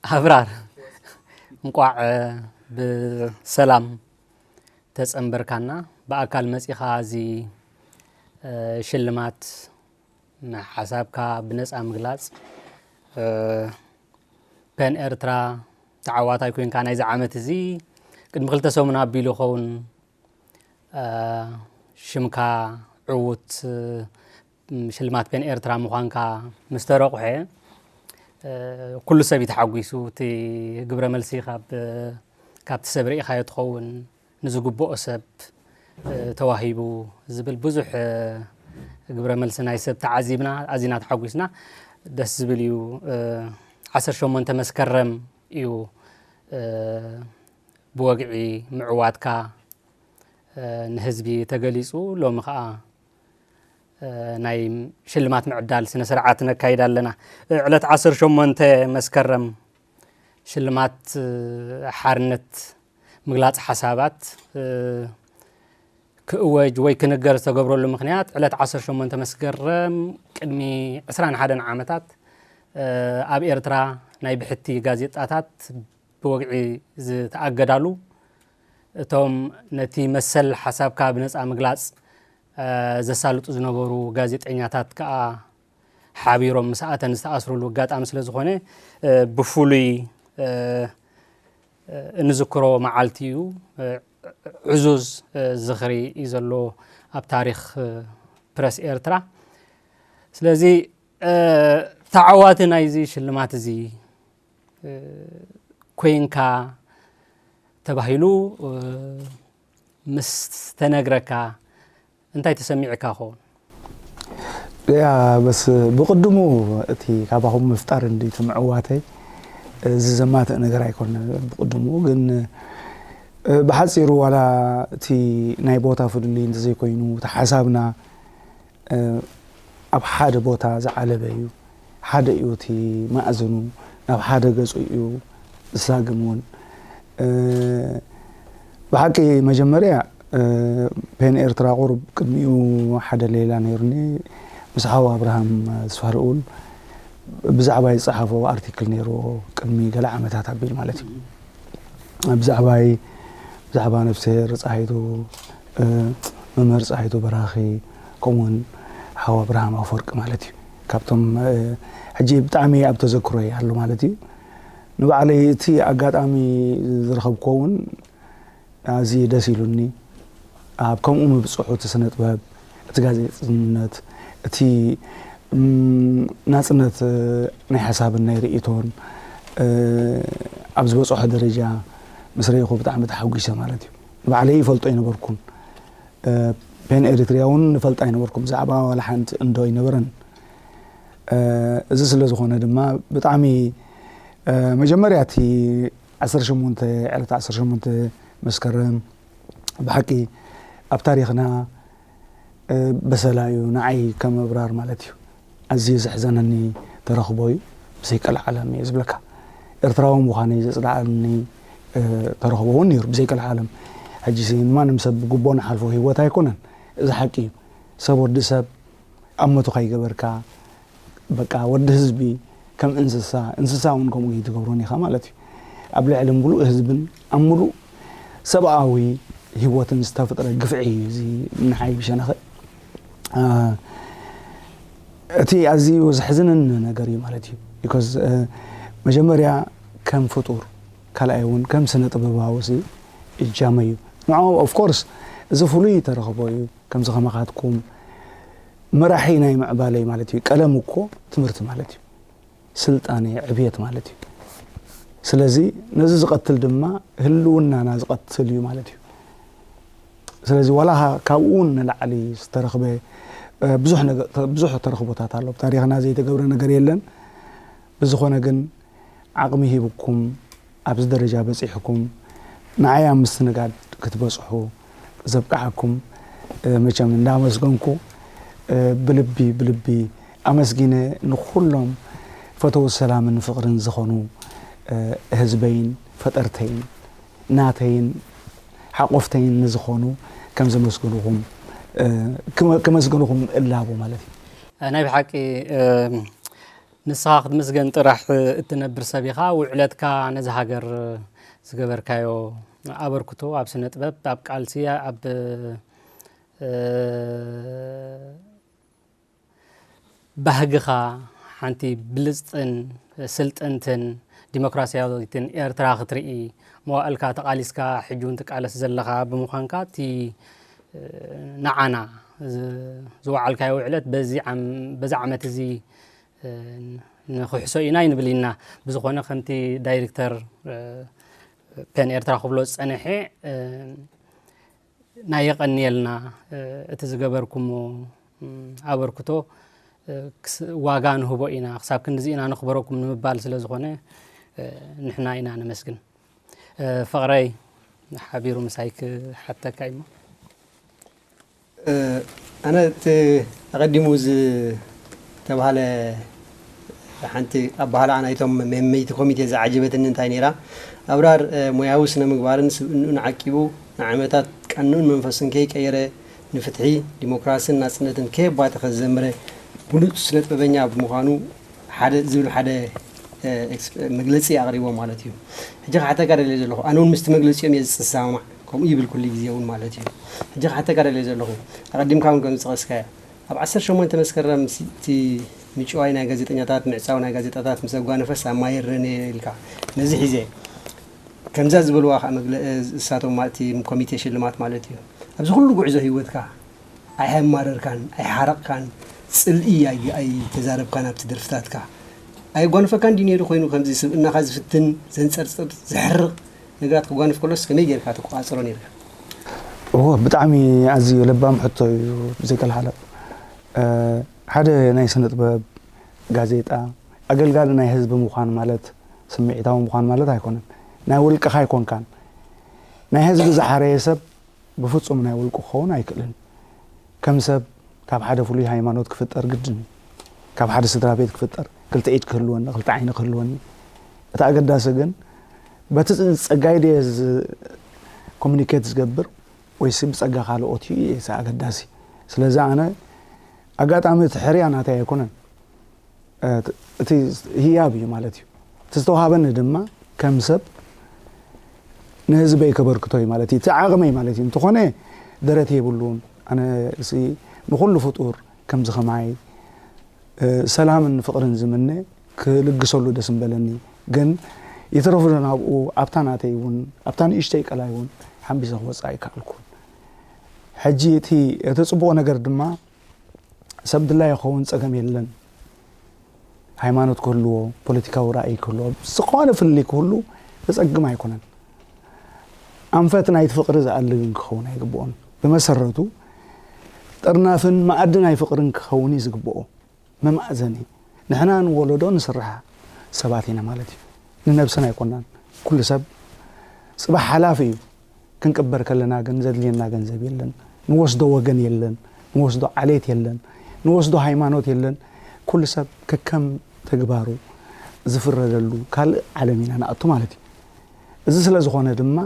ኣብራር፣ እንቋዕ ብሰላም ተጸንበርካና። ብኣካል መጺኻ እዚ ሽልማት ንሓሳብካ ብነጻ ምግላጽ፣ ፐን ኤርትራ ተዓዋታይ ኮንካ ናይዚ ዓመት እዚ ቅድሚ ክልተ ሰሙን ኣቢሉ ይኸውን ሽምካ ዕዉት ሽልማት ፔን ኤርትራ ምዃንካ ምስ ተረቑሐ፣ ኩሉ ሰብ እዩ ተሓጒሱ። እቲ ግብረ መልሲ ካብ፣ ካብቲ ሰብ ርኢኻዮ ትኸውን፣ ንዝግብኦ ሰብ ተዋሂቡ ዝብል ብዙሕ ግብረ መልሲ ናይ ሰብ ተዓዚብና፣ ኣዚና ተሓጒስና። ደስ ዝብል እዩ። ዓሰርተ ሸሞንተ መስከረም እዩ ብወግዒ ምዕዋትካ ንህዝቢ ተገሊጹ። ሎሚ ኸኣ ናይ ሽልማት ምዕዳል ስነ ስርዓት ነካይድ ኣለና። ዕለት ዓሰርተ ሸሞንተ መስከረም ሽልማት ሓርነት ምግላጽ ሓሳባት ክእወጅ ወይ ክንገር ዝተገብረሉ ምኽንያት፣ ዕለት ዓሰርተ ሸሞንተ መስከረም ቅድሚ ዕስራን ሓደን ዓመታት ኣብ ኤርትራ ናይ ብሕቲ ጋዜጣታት ብወግዒ ዝተኣገዳሉ፣ እቶም ነቲ መሰል ሓሳብካ ብነጻ ምግላጽ ዘሳልጡ ዝነበሩ ጋዜጠኛታት ከኣ ሓቢሮም ምስ ኣተን ዝተኣስሩሉ ኣጋጣሚ ስለ ዝኾነ፣ ብፍሉይ እንዝክሮ መዓልቲ እዩ። ዕዙዝ ዝኽሪ እዩ ዘሎ ኣብ ታሪኽ ፕረስ ኤርትራ። ስለዚ ተዓዋቲ ናይዚ ሽልማት እዚ ኮይንካ ተባሂሉ ምስ ተነግረካ እንታይ ተሰሚዕካ ኸውን? ያ፣ በስ ብቕድሙ እቲ ካባኹም ምፍጣር እንዲ እቲ ምዕዋተይ፣ እዚ ዘማትእ ነገር ኣይኮነ። ብቕድሙ ግን ብሓጺሩ ዋላ እቲ ናይ ቦታ ፍልልይ እንተዘይኮይኑ፣ እቲ ሓሳብና ኣብ ሓደ ቦታ ዝዓለበ እዩ። ሓደ እዩ እቲ ማእዝኑ፣ ናብ ሓደ ገጹ እዩ ዝሳግም እውን። ብሓቂ መጀመርያ ፔን ኤርትራ ቁሩብ ቅድሚኡ ሓደ ሌላ ነይሩኒ፣ ምስ ሓው ኣብርሃም ተስፋልኡል ብዛዕባይ ዝጸሓፎ ኣርቲክል ነይርዎ፣ ቅድሚ ገለ ዓመታት ኣቢል ማለት እዩ። ብዛዕባይ፣ ብዛዕባ ነፍስሄር ጸሃይቱ፣ መምህር ጸሃይቱ በራኺ፣ ከምኡውን ሓው ኣብርሃም ኣፈወርቂ ማለት እዩ። ካብቶም ሕጂ ብጣዕሚ ኣብ ተዘክሮይ ኣሎ ማለት እዩ። ንባዕለይ እቲ ኣጋጣሚ ዝረኸብኩዎ እውን ኣዝዩ ደስ ኢሉኒ። ኣብ ከምኡ ምብጽሑ እቲ ስነ ጥበብ፣ እቲ ጋዜጠኝነት፣ እቲ ናጽነት ናይ ሓሳብን ናይ ርእይቶን ኣብ ዝበጽሖ ደረጃ ምስ ረእኹ ብጣዕሚ ተሓጒሰ ማለት እዩ። ንባዕለይ ይፈልጦ ኣይነበርኩን። ፔን ኤሪትሪያ እውን ንፈልጥ ኣይነበርኩም፣ ብዛዕባ ዋላ ሓንቲ እንዶ ኣይነበረን። እዚ ስለ ዝኾነ ድማ ብጣዕሚ መጀመርያ እቲ ዓሰርተ ሸሞንተ፣ ዕለት ዓሰርተ ሸሞንተ መስከረም ብሓቂ ኣብ ታሪኽና በሰላ እዩ፣ ንዓይ ከም ኣብራር ማለት እዩ። ኣዝዩ ዘሕዘነኒ ተረኽቦ እዩ፣ ብዘይ ቀልዓለም እየ ዝብለካ። ኤርትራዊ ምዃነይ ዘጽለኣኒ ተረኽቦ እውን ነይሩ፣ ብዘይ ቀልዓለም። ሕጂ ንማንም ሰብ ብግቦ ንሓልፎ ህይወት ኣይኮነን፣ እዚ ሓቂ እዩ። ሰብ ወዲ ሰብ ኣመቱ ከይገበርካ፣ በቃ ወዲ ህዝቢ ከም እንስሳ፣ እንስሳ እውን ከምኡ ትገብሮን ኢኻ ማለት እዩ። ኣብ ልዕሊ ምሉእ ህዝብን ኣብ ምሉእ ሰብኣዊ ህይወትን ዝተፈጥረ ግፍዒ እዩ እዚ ንዓይ ብሸነኸ። እቲ ኣዝዩ ዘሕዝነኒ ነገር እዩ ማለት እዩ። ቢኮዝ መጀመርያ ከም ፍጡር፣ ካልኣይ እውን ከም ስነ ጥበባዊ ሲ እጃመ እዩ። ንዕኡ ኦፍኮርስ እዚ ፍሉይ ተረኽቦ እዩ። ከምዚ ከማኻትኩም መራሒ ናይ ምዕባለይ ማለት እዩ። ቀለም እኮ ትምህርቲ ማለት እዩ። ስልጣነ፣ ዕብየት ማለት እዩ። ስለዚ ነዚ ዝቐትል ድማ ህልውናና ዝቐትል እዩ ማለት እዩ። ስለዚ ዋላ ካብኡ እውን ንላዕሊ ዝተረኽበ ብዙሕ ብዙሕ ተረኽቦታት ኣሎ። ታሪኽና ዘይተገብረ ነገር የለን። ብዝኾነ ግን ዓቕሚ ሂብኩም ኣብዚ ደረጃ በፂሕኩም ንዓይ ኣብ ምስትንጋድ ክትበፅሑ ዘብቅዓኩም መቸም እንዳመስገንኩ ብልቢ ብልቢ ኣመስጊነ ንኩሎም ፈተው ሰላምን ፍቕርን ዝኾኑ ህዝበይን ፈጠርተይን ናተይን ሓቆፍተይን ንዝኾኑ ከም ዘመስግንኹም ከመስግንኹም እላቦ ማለት እዩ። ናይ ብሓቂ ንስኻ ክትምስገን ጥራሕ እትነብር ሰብ ኢኻ። ውዕለትካ ነዚ ሃገር ዝገበርካዮ ኣበርክቶ ኣብ ስነ ጥበብ፣ ኣብ ቃልሲ፣ ኣብ ባህግኻ ሓንቲ ብልጽትን ስልጥንትን ዲሞክራስያዊትን ኤርትራ ክትርኢ መዋእልካ ተቓሊስካ ሕጂ እውን ትቃለስ ዘለኻ ብምዃንካ እቲ ንዓና ዝወዓልካዮ ውዕለት በዚ ዓመት እዚ ንክሕሶ ኢና ይንብል ኢና። ብዝኾነ ከምቲ ዳይሬክተር ፔን ኤርትራ ክብሎ ዝጸንሐ ናይ የቐንየልና እቲ ዝገበርኩሞ ኣበርክቶ ዋጋ ንህቦ ኢና፣ ክሳብ ክንድዚ ኢና ነኽብረኩም ንምባል ስለ ዝኾነ ንሕና ኢና ነመስግን። ፍቕረይ ሓቢሩ ምሳይ ክሓተካ እዩሞ። ኣነ እቲ ኣቐዲሙ ዝተባህለ ሓንቲ ኣባህላ ናይቶም መመይቲ ኮሚቴ ዝዓጀበትኒ እንታይ ነይራ ኣብራር ሞያዊ ስነ ምግባርን ስብእንኡን ዓቂቡ ንዓመታት ቃንኡን መንፈሱን ከይቀየረ ንፍትሒ፣ ዲሞክራስን ናጽነትን ከየባተኸ ዝዘመረ ብሉጽ ስነ ጥበበኛ ብምዃኑ ሓደ ዝብል ሓደ መግለጺ ኣቕሪቦም ማለት እዩ። ሕጂ ክሓተካ ደልየ ዘለኹ ኣነ እውን ምስቲ መግለጺኦም እየ ዝሰማማዕ ከምኡ ይብል ኩሉ ግዜ እውን ማለት እዩ። ሕጂ ክሓተካ ደልየ ዘለኹ ኣቐዲምካ እውን ከም ዝጠቐስካዮ ኣብ ዓሰርተ ሸሞንተ መስከረም እቲ ምጭዋይ ናይ ጋዜጠኛታት ምዕጻው ናይ ጋዜጣታት ምስ ኣጓነፈስ ኣብ ማይ ረነ ኢልካ ነዚ ሒዘ ከምዛ ዝበልዋ ከዓ መግለ እሳቶም እቲ ኮሚቴ ሽልማት ማለት እዩ ኣብዚ ኩሉ ጉዕዞ ህይወትካ ኣይሓማረርካን ኣይሓረቕካን ፅልኢ ኣይተዛረብካን ኣብቲ ደርፍታትካ ኣየጓንፈካን ድዩ ነይሩ ኮይኑ ከምዚ ስብእናኻ ዝፍትን ዘንፀርፅር ዘሕርቕ ነገራት ክጓንፍ ከሎስ ከመይ ጌርካ ትቆፃፀሮ ነይርካ እወ ብጣዕሚ ኣዝዩ ለባም ሕቶ እዩ ብዘይቀልሓለቕ ሓደ ናይ ስነ ጥበብ ጋዜጣ ኣገልጋሊ ናይ ህዝቢ ምዃን ማለት ስምዒታዊ ምዃን ማለት ኣይኮነን ናይ ውልቅኻ ኣይኮንካን ናይ ህዝቢ ዝሓረየ ሰብ ብፍጹም ናይ ውልቁ ክኸውን ኣይክእልን። ከም ሰብ ካብ ሓደ ፍሉይ ሃይማኖት ክፍጠር ግድን እዩ። ካብ ሓደ ስድራ ቤት ክፍጠር ክልተ ኢድ ክህልወኒ፣ ክልተ ዓይኒ ክህልወኒ። እቲ ኣገዳሲ ግን በቲ ጸጋይ ድየ ኮሚኒኬት ዝገብር ወይሲ ብጸጋ ካልኦት እዩ እቲ ኣገዳሲ። ስለዚ ኣነ ኣጋጣሚ እቲ ሕርያ ናተይ ኣይኮነን። እቲ ህያብ እዩ ማለት እዩ። እቲ ዝተዋሃበኒ ድማ ከም ሰብ ንህዝበይ ከበርክቶ እዩ ማለት እዩ። እቲ ዓቕመይ ማለት እዩ። እንተኾነ ደረት የብሉን። ኣነ ንኹሉ ፍጡር ከምዚ ከማይ ሰላምን ፍቕርን ዝምነ ክልግሰሉ ደስ ምበለኒ። ግን ይትረፉ ዶ ናብኡ ኣብታ ናተይ እውን ኣብታ ንእሽተይ ቀላይ እውን ሓምቢሰ ክወፅእ ኣይከኣልኩን። ሕጂ እቲ እቲ ፅቡቕ ነገር ድማ ሰብ ድላዩ ክኸውን ጸገም የለን። ሃይማኖት ክህልዎ፣ ፖለቲካዊ ራእይ ክህልዎ፣ ዝኾነ ፍልልይ ክህሉ ዘጸግም ኣይኮነን። ኣንፈት ናይቲ ፍቕሪ ዝኣሊ ግን ክኸውን ኣይግብኦን። ብመሰረቱ ጥርናፍን መኣዲ ናይ ፍቕርን ክኸውን እዩ ዝግብኦ። መማእዘኒ ንሕና ንወለዶ ንስራሕ ሰባት ኢና ማለት እዩ። ንነብስና ኣይኮናን። ኩሉ ሰብ ጽባሕ ሓላፊ እዩ። ክንቅበር ከለና ግን ዘድልየና ገንዘብ የለን። ንወስዶ ወገን የለን። ንወስዶ ዓሌት የለን። ንወስዶ ሃይማኖት የለን። ኩሉ ሰብ ከከም ተግባሩ ዝፍረደሉ ካልእ ዓለም ኢና ንኣቱ ማለት እዩ። እዚ ስለ ዝኾነ ድማ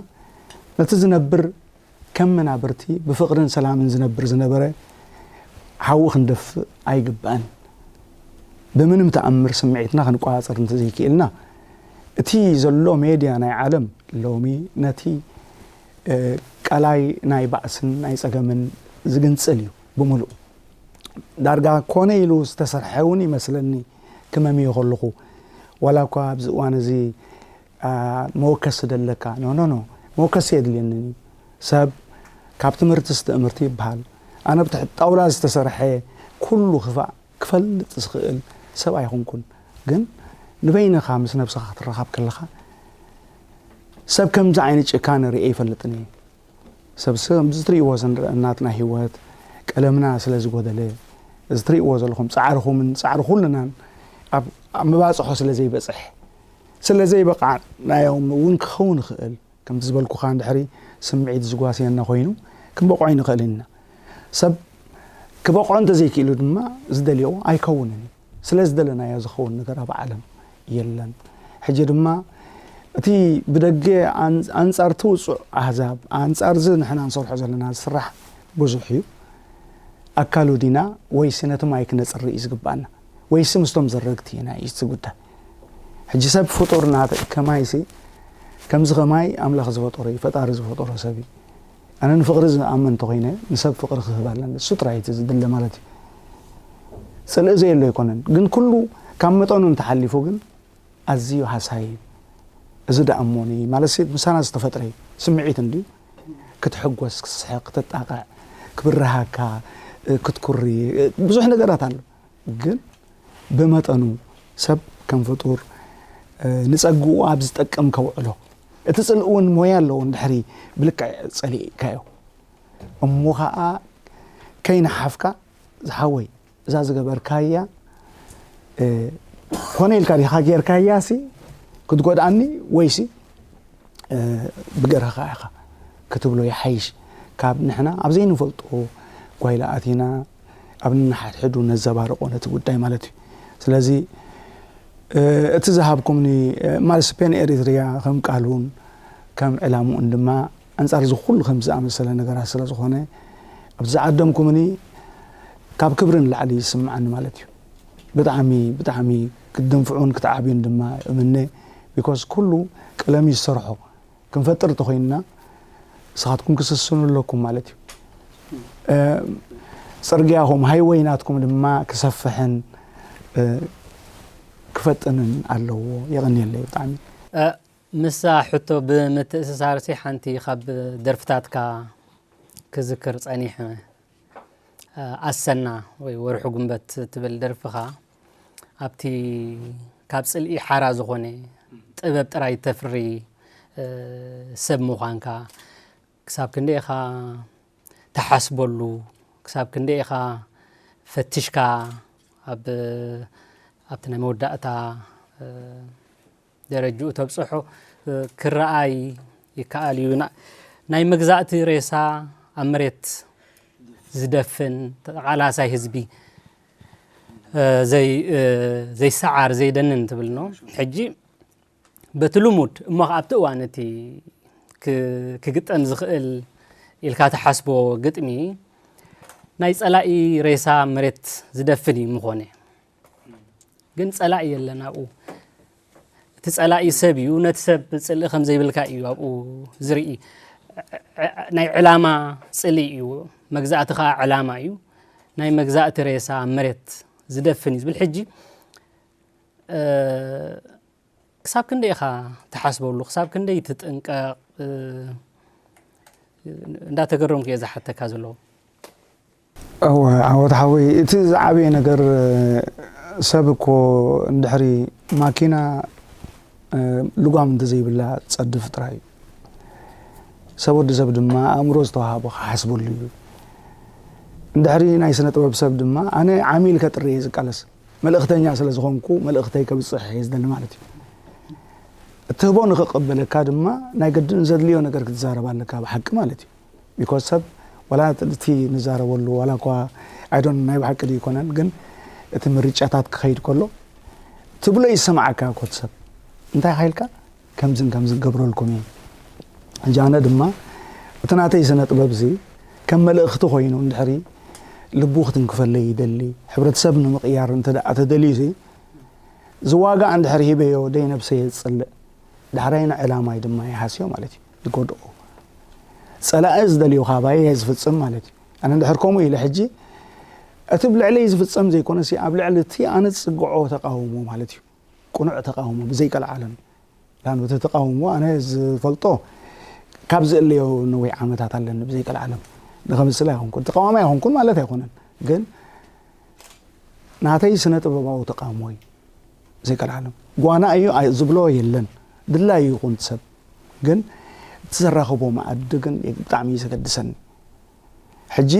ነቲ ዝነብር ከም መናብርቲ ብፍቕርን ሰላምን ዝነብር ዝነበረ ሓዊ ክንደፍእ ኣይግባእን። ብምንም ተኣምር ስምዒትና ክንቆጻጸር እንተዘይክኢልና እቲ ዘሎ ሜድያ ናይ ዓለም ሎሚ ነቲ ቀላይ ናይ ባእስን ናይ ጸገምን ዝግንጽል እዩ ብምሉእ። ዳርጋ ኮነ ኢሉ ዝተሰርሐ እውን ይመስለኒ ክመምዮ ከለኹ ዋላ እኳ ኣብዚ እዋን እዚ መወከሲ ደለካ ኖ ኖ ኖ መወከሲ የድልየንን እዩ ሰብ ካብ ትምህርትስ ትእምርቲ ይበሃል ኣነ ብትሕቲ ጣውላ ዝተሰርሐ ኩሉ ክፋእ ክፈልጥ ዝኽእል ሰብ ኣይኹንኩን ግን ንበይንኻ ምስ ነብስኻ ክትረኻብ ከለኻ ሰብ ከምዚ ዓይነት ጭካነ ርእየ ኣይፈልጥን እየ። ሰብ ስ-፣ ከምዚ ትርእይዎ ዘን-፣ ናትና ህይወት ቀለምና ስለ ዝጎደለ፣ እዚ ትርእይዎ ዘለኹም ጻዕርኹምን ጻዕሪ ኩልናን ኣብ፣ ኣብ መባጽሖ ስለ ዘይበጽሕ፣ ስለ ዘይበቓዕናዮም እውን ክኸውን ይኽእል። ከምቲ ዝበልኩኻ እንድሕሪ ስምዒት ዝጓስየና ኮይኑ ክንበቕዖ ኣይንኽእልን ኢና። ሰብ ክበቕዖ እንተዘይክኢሉ ድማ ዝደልዮ ኣይከውንን እዩ። ስለ ዝደለናዮ ዝኸውን ነገር ኣብ ዓለም የለን። ሕጂ ድማ እቲ ብደገ ኣን-፣ ኣንጻር እቲ ውጹዕ ኣህዛብ፣ ኣንጻር እዚ ንሕና ንሰርሖ ዘለና ዝስራሕ ብዙሕ እዩ። ኣካሉ ዲና ወይሲ ነቲ ማይ ክነጽሪ እዩ ዝግባኣና? ወይሲ ምስቶም ዘረግቲ ኢና እዩ እቲ ጉዳይ። ሕጂ ሰብ ፍጡር ናተ-፣ ከማይሲ ከምዚ ከማይ ኣምላኽ ዝፈጠሮ እዩ፣ ፈጣሪ ዝፈጠሮ ሰብ እዩ። ኣነ ንፍቕሪ ዝኣምን እንተኾይነ ንሰብ ፍቕሪ ክህብ ኣለኒ። እሱ ጥራይ እቲ ዝድለ ማለት እዩ። ጽልኢ ዘየሎ ኣይኮነን። ግን ኩሉ ካብ መጠኑ እንተሓሊፉ ግን ኣዝዩ ሃሳይ እዩ። እዚ ደኣ እሞኒ ማለት ምሳና ዝተፈጥረ እዩ። ስምዒት እንድዩ። ክትሕጎስ፣ ክትስሕቕ፣ ክትጣቕዕ፣ ክብርሃካ፣ እ፣ ክትኩሪ፣ እ፣ ብዙሕ ነገራት ኣሎ። ግን ብመጠኑ ሰብ ከም ፍጡር፣ እ፣ ንጸግኡ ኣብ ዝጠቅም ከውዕሎ። እቲ ጽልኢ እውን ሞያ ኣለዎ እንድሕሪ ብልክዕ ጸሊእካዮ። እሞ ኸኣ ከይነሓፍካ ዝሓወይ እዛ ዝገበርካያ፣ እ፣ ኮነ ኢልካ ዲኻ ጌርካያሲ ክትጎድኣኒ ወይሲ፣ እ፣ ብገርህኻ ኢኻ ክትብሎ ይሓይሽ። ካብ ንሕና ኣብ ዘይንፈልጦ ጓይላ ኣቲና ኣብ ንሓድሕዱ ነዘባርቆ ነቲ ጉዳይ ማለት እዩ። ስለዚ፣ እ፣ እቲ ዝሃብኩምኒ፣ እ፣ ማልስ ፔን ኤሪትሪያ ከም ቃሉን ከም ዕላምኡን ድማ ኣንጻር እዚ ኩሉ ከም ዝኣመሰለ ነገራት ስለ ዝኾነ፣ ኣብዚ ዝዓደምኩምኒ ካብ ክብሪ ንላዕሊ ይስምዓኒ ማለት እዩ። ብጣዕሚ፣ ብጣዕሚ ክትድንፍዑን ክትዓብዩን ድማ እምነ። ቢኮዝ ኩሉ ቀለም እዩ ዝሰርሖ። ክንፈጥር እንተኾይንና ንስኻትኩም ክስስኑ ኣለኩም ማለት እዩ። እ፣ ጽርግያኹም፣ ሃይወይ ናትኩም ድማ ክሰፍሕን፣ እ፣ ክፈጥንን ኣለዎ። የቐንየለይ ብጣዕሚ። እ፣ ምስዛ ሕቶ ብምትእስሳርሲ ሓንቲ ካብ ደርፍታትካ ክዝክር ጸኒሐ። እ፣ ኣሰና ወይ ወርሒ ጉንበት ትብል ደርፍኻ ኣብቲ ካብ ጽልኢ ሓራ ዝኾነ ጥበብ ጥራይ ተፍሪ፣ እ፣ ሰብ ምዃንካ ክሳብ ክንደይ ኢኻ ትሓስበሉ፣ ክሳብ ክንደይ ኢኻ ፈቲሽካ ኣብ፣ ኣብቲ ናይ መወዳእታ፣ እ፣ ደረጅኡ ተብጽሖ፣ እ፣ ክረኣይ ይከኣል እዩ። ና-፣ ናይ መግዛእቲ ሬሳ ኣብ መሬት ዝደፍን ተቓላሳይ ህዝቢ፣ እ፣ ዘይ-፣ እ፣ ዘይሰዓር፣ ዘይደንን ትብል ነው። ሕጂ በቲ ልሙድ እሞ ከኣ ኣብቲ እዋን እቲ ክ-፣ ክግጠም ዝኽእል ኢልካ ትሓስቦ ግጥሚ ናይ ጸላኢ ሬሳ መሬት ዝደፍን እዩ ምኾነ። ግን ጸላኢ የለን ኣብኡ። እቲ ጸላኢ ሰብ እዩ። ነቲ ሰብ ጽልኢ ከም ዘይብልካ እዩ ኣብኡ ዝርኢ። ዕ-፣ ዕ-፣ ናይ ዕላማ ጽልኢ እዩ። መግዛእቲ ከኣ ዕላማ እዩ። ናይ መግዛእቲ ሬሳ ኣብ መሬት ዝደፍን እዩ ዝብል። ሕጂ፣ እ፣ ክሳብ ክንደይ ኢኻ ትሓስበሉ? ክሳብ ክንደይ ትጥንቀቕ? እ፣ እንዳተገረምኩ እየ ዝሓተካ ዘለኹ። እወ፣ ዓወት ሓወይ፣ እቲ ዝዓበየ ነገር፣ ሰብ እኮ እንድሕሪ ማኪና፣ እ፣ ልጓም እንተዘይብላ ትጸድፍ ጥራይ እዩ። ሰብ ወዲ ሰብ ድማ ኣእምሮ ዝተዋሃቦ ክሓስበሉ እዩ። እንድሕሪ ናይ ስነ ጥበብ ሰብ ድማ ኣነ ዓሚል ከጥሪ እየ ዝቃለስ። መልእኽተኛ ስለ ዝኾንኩ መልእኽተይ ከብጽሕ እየ ዝደሊ ማለት እዩ። እትህቦ ንኽቕበለካ ድማ ናይ ግድን ዘድልዮ ነገር ክትዛረብ ኣለካ ብሓቂ ማለት እዩ። ቢኮዝ ሰብ ዋላ እቲ ንዛረበሉ ዋላ እኳ ኣይዶን ናይ ብሓቂ ድዩ ይኮነን፣ ግን እቲ ምርጫታት ክኸይድ ከሎ ትብሎ ይሰማዓካ እኮ እቲ ሰብ። እንታይ ኢኻ ኢልካ? ከምዝን ከምዝን ገብረልኩም እየ። ሕጂ ኣነ ድማ እቲ ናተይ ስነ ጥበብ እዚ ከም መልእኽቲ ኮይኑ እንድሕሪ ልቡ ክትንክፈለይ ይደሊ። ሕብረተሰብ ንምቕያር እንተ ደኣ ተደልዩ እዚ ዋጋ እንድሕር ሂበዮ ደይ ነብሰይ የጽልእ። ዳሕራይ ንዕላማይ ድማ ይሃስዮ ማለት እዩ። ይጎድኦ። ጸላኢ ዝደልዮ ካባይ እየ ዝፍጽም ማለት እዩ። ኣነ እንድሕር ከምኡ ኢለ ሕጂ እቲ ብልዕለይ ዝፍጸም ዘይኮነሲ ኣብ ልዕሊ እቲ ኣነ ዝጽግዖ ተቃውሞ ማለት እዩ። ቅኑዕ ተቃውሞ ብዘይ ቀልዓለም። ላን እቲ ተቃውሞ ኣነ ዝፈልጦ ካብ ዝእለዮ ነዊሕ ዓመታት ኣለኒ ብዘይ ቀልዓለም። ንኸምስል ኣይኮንኩን፣ ተቃዋማይ ኣይኮንኩን ማለት ኣይኮነን። ግን ናተይ ስነ ጥበባዊ ተቃውሞ እዩ። ብዘይ ቀልዓለም። ጓና እዩ ኣይ-፣ ዝብሎ የለን። ድላይ ይኹን ሰብ። ግን እቲ ዘራኽቦ መኣዲ ግን ብጣዕሚ እዩ ዘገድሰኒ። ሕጂ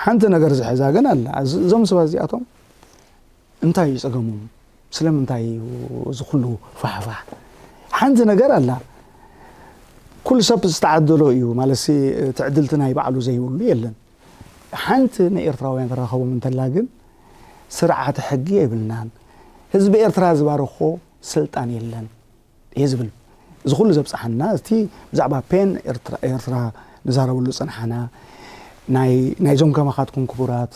ሓንቲ ነገር ዝሕዛ ግን ኣላ። እዚ- እዞም ሰባት እዚኣቶም እንታይ እዩ ጸገሞም? ስለምንታይ እዩ እዚ ኩሉ ፋሕፋሕ? ሓንቲ ነገር ኣላ። ኩሉ ሰብ ዝተዓደሎ እዩ ማለት፣ ትዕድልቲ ናይ ባዕሉ ዘይብሉ የለን። ሓንቲ ንኤርትራውያን ተራኸቦም እንተላ ግን፣ ስርዓተ ሕጊ የብልናን፣ ህዝቢ ኤርትራ ዝባርኾ ስልጣን የለን እየ ዝብል። እዚ ኩሉ ዘብጽሓና፣ እቲ ብዛዕባ ፔን ኤርትራ፣ ኤርትራ ንዛረበሉ ዝጸንሓና፣ ናይ ናይዞም ከማኻትኩም ክቡራት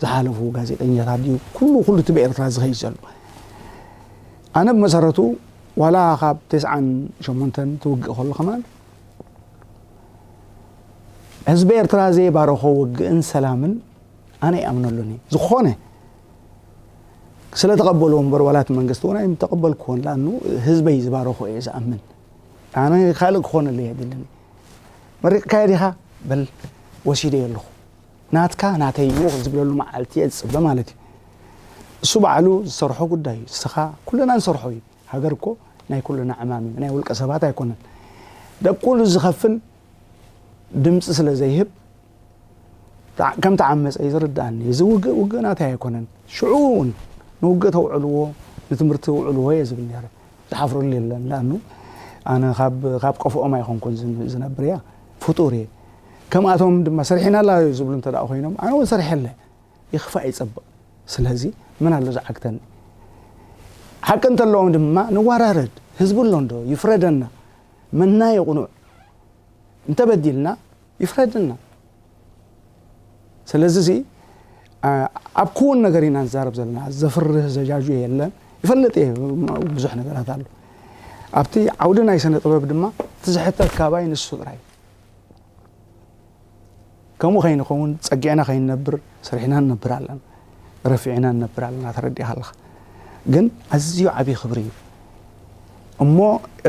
ዝሓለፉ ጋዜጠኛታት ድዩ፣ ኩሉ ኩሉ እቲ ብኤርትራ ዝኸይድ ዘሎ። ኣነ ብመሰረቱ ዋላ ካብ ተስዓን ሸሞንተን ትውግእ ከሎ ከማን፣ ህዝቢ ኤርትራ ዘይባረኾ ውግእን ሰላምን ኣነ ይኣምነሉን እየ። ዝኾነ ስለ ተቐበልዎ እምበር፣ ዋላ እቲ መንግስቲ እውን ኣይምተቐበልክዎን። ለኣኑ ህዝበይ ዝባረኾ እየ ዝኣምን። ኣነ ካልእ ክኾነለይ የድልን። መሪቕካዮ ዲኻ? በል፣ ወሲደዮ ኣለኹ። ናትካ ናተይ እዩ ዝብለሉ መዓልቲ እየ ዝጽበ ማለት እዩ። እሱ ባዕሉ ዝሰርሖ ጉዳይ እዩ። ንስኻ፣ ኩልና ንሰርሖ እዩ። ሃገር እኮ ናይ ኩልና ዕማም እዩ፣ ናይ ውልቀ ሰባት ኣይኮነን። ደቁ ዝኸፍል ድምፂ ስለ ዘይህብ፣ ተዓ- ከም ተዓመፀ እዩ ዝርድኣኒ። እዚ ውግእ፣ ውግእ ናተይ ኣይኮነን። ሽዑ እውን ንውግእ ተውዕልዎ፣ ንትምህርቲ ውዕልዎ እየ ዝብል ነይረ። ዝሓፍረሉ የለን። ለኣኑ ኣነ ካብ ካብ ቀፍኦም ኣይኮንኩን ዝን- ዝነብር እያ፣ ፍጡር እየ። ከምኣቶም ድማ ሰሪሕናላ ዝብሉ እንተ ደኣ ኮይኖም፣ ኣነ እውን ሰሪሐለ። ይኽፋእ ይጸብቕ። ስለዚ መን ኣሎ ዝዓግተኒ? ሓቂ እንተለዎም ድማ ንዋራረድ። ህዝቢ ኣሎ እንዶ ይፍረደና። መና የቕኑዕ። እንተበዲልና ይፍረደና። ስለዚ እዚ ኣብ ክውን ነገር ኢና ንዛረብ ዘለና። ዘፍርህ ዘጃጁ የለን። ይፈልጥ እየ ብዙሕ ነገራት ኣሎ። ኣብቲ ዓውዲ ናይ ስነ ጥበብ ድማ እቲ ዝሕተት ካባይ ንሱ ጥራይ። ከምኡ ከይንኸውን ጸጊዕና ከይንነብር ሰሪሕና ንነብር ኣለና፣ ረፊዕና ንነብር ኣለና። ተረዲእካ ኣለኻ። ግን ኣዝዩ ዓብዪ ክብሪ እዩ። እሞ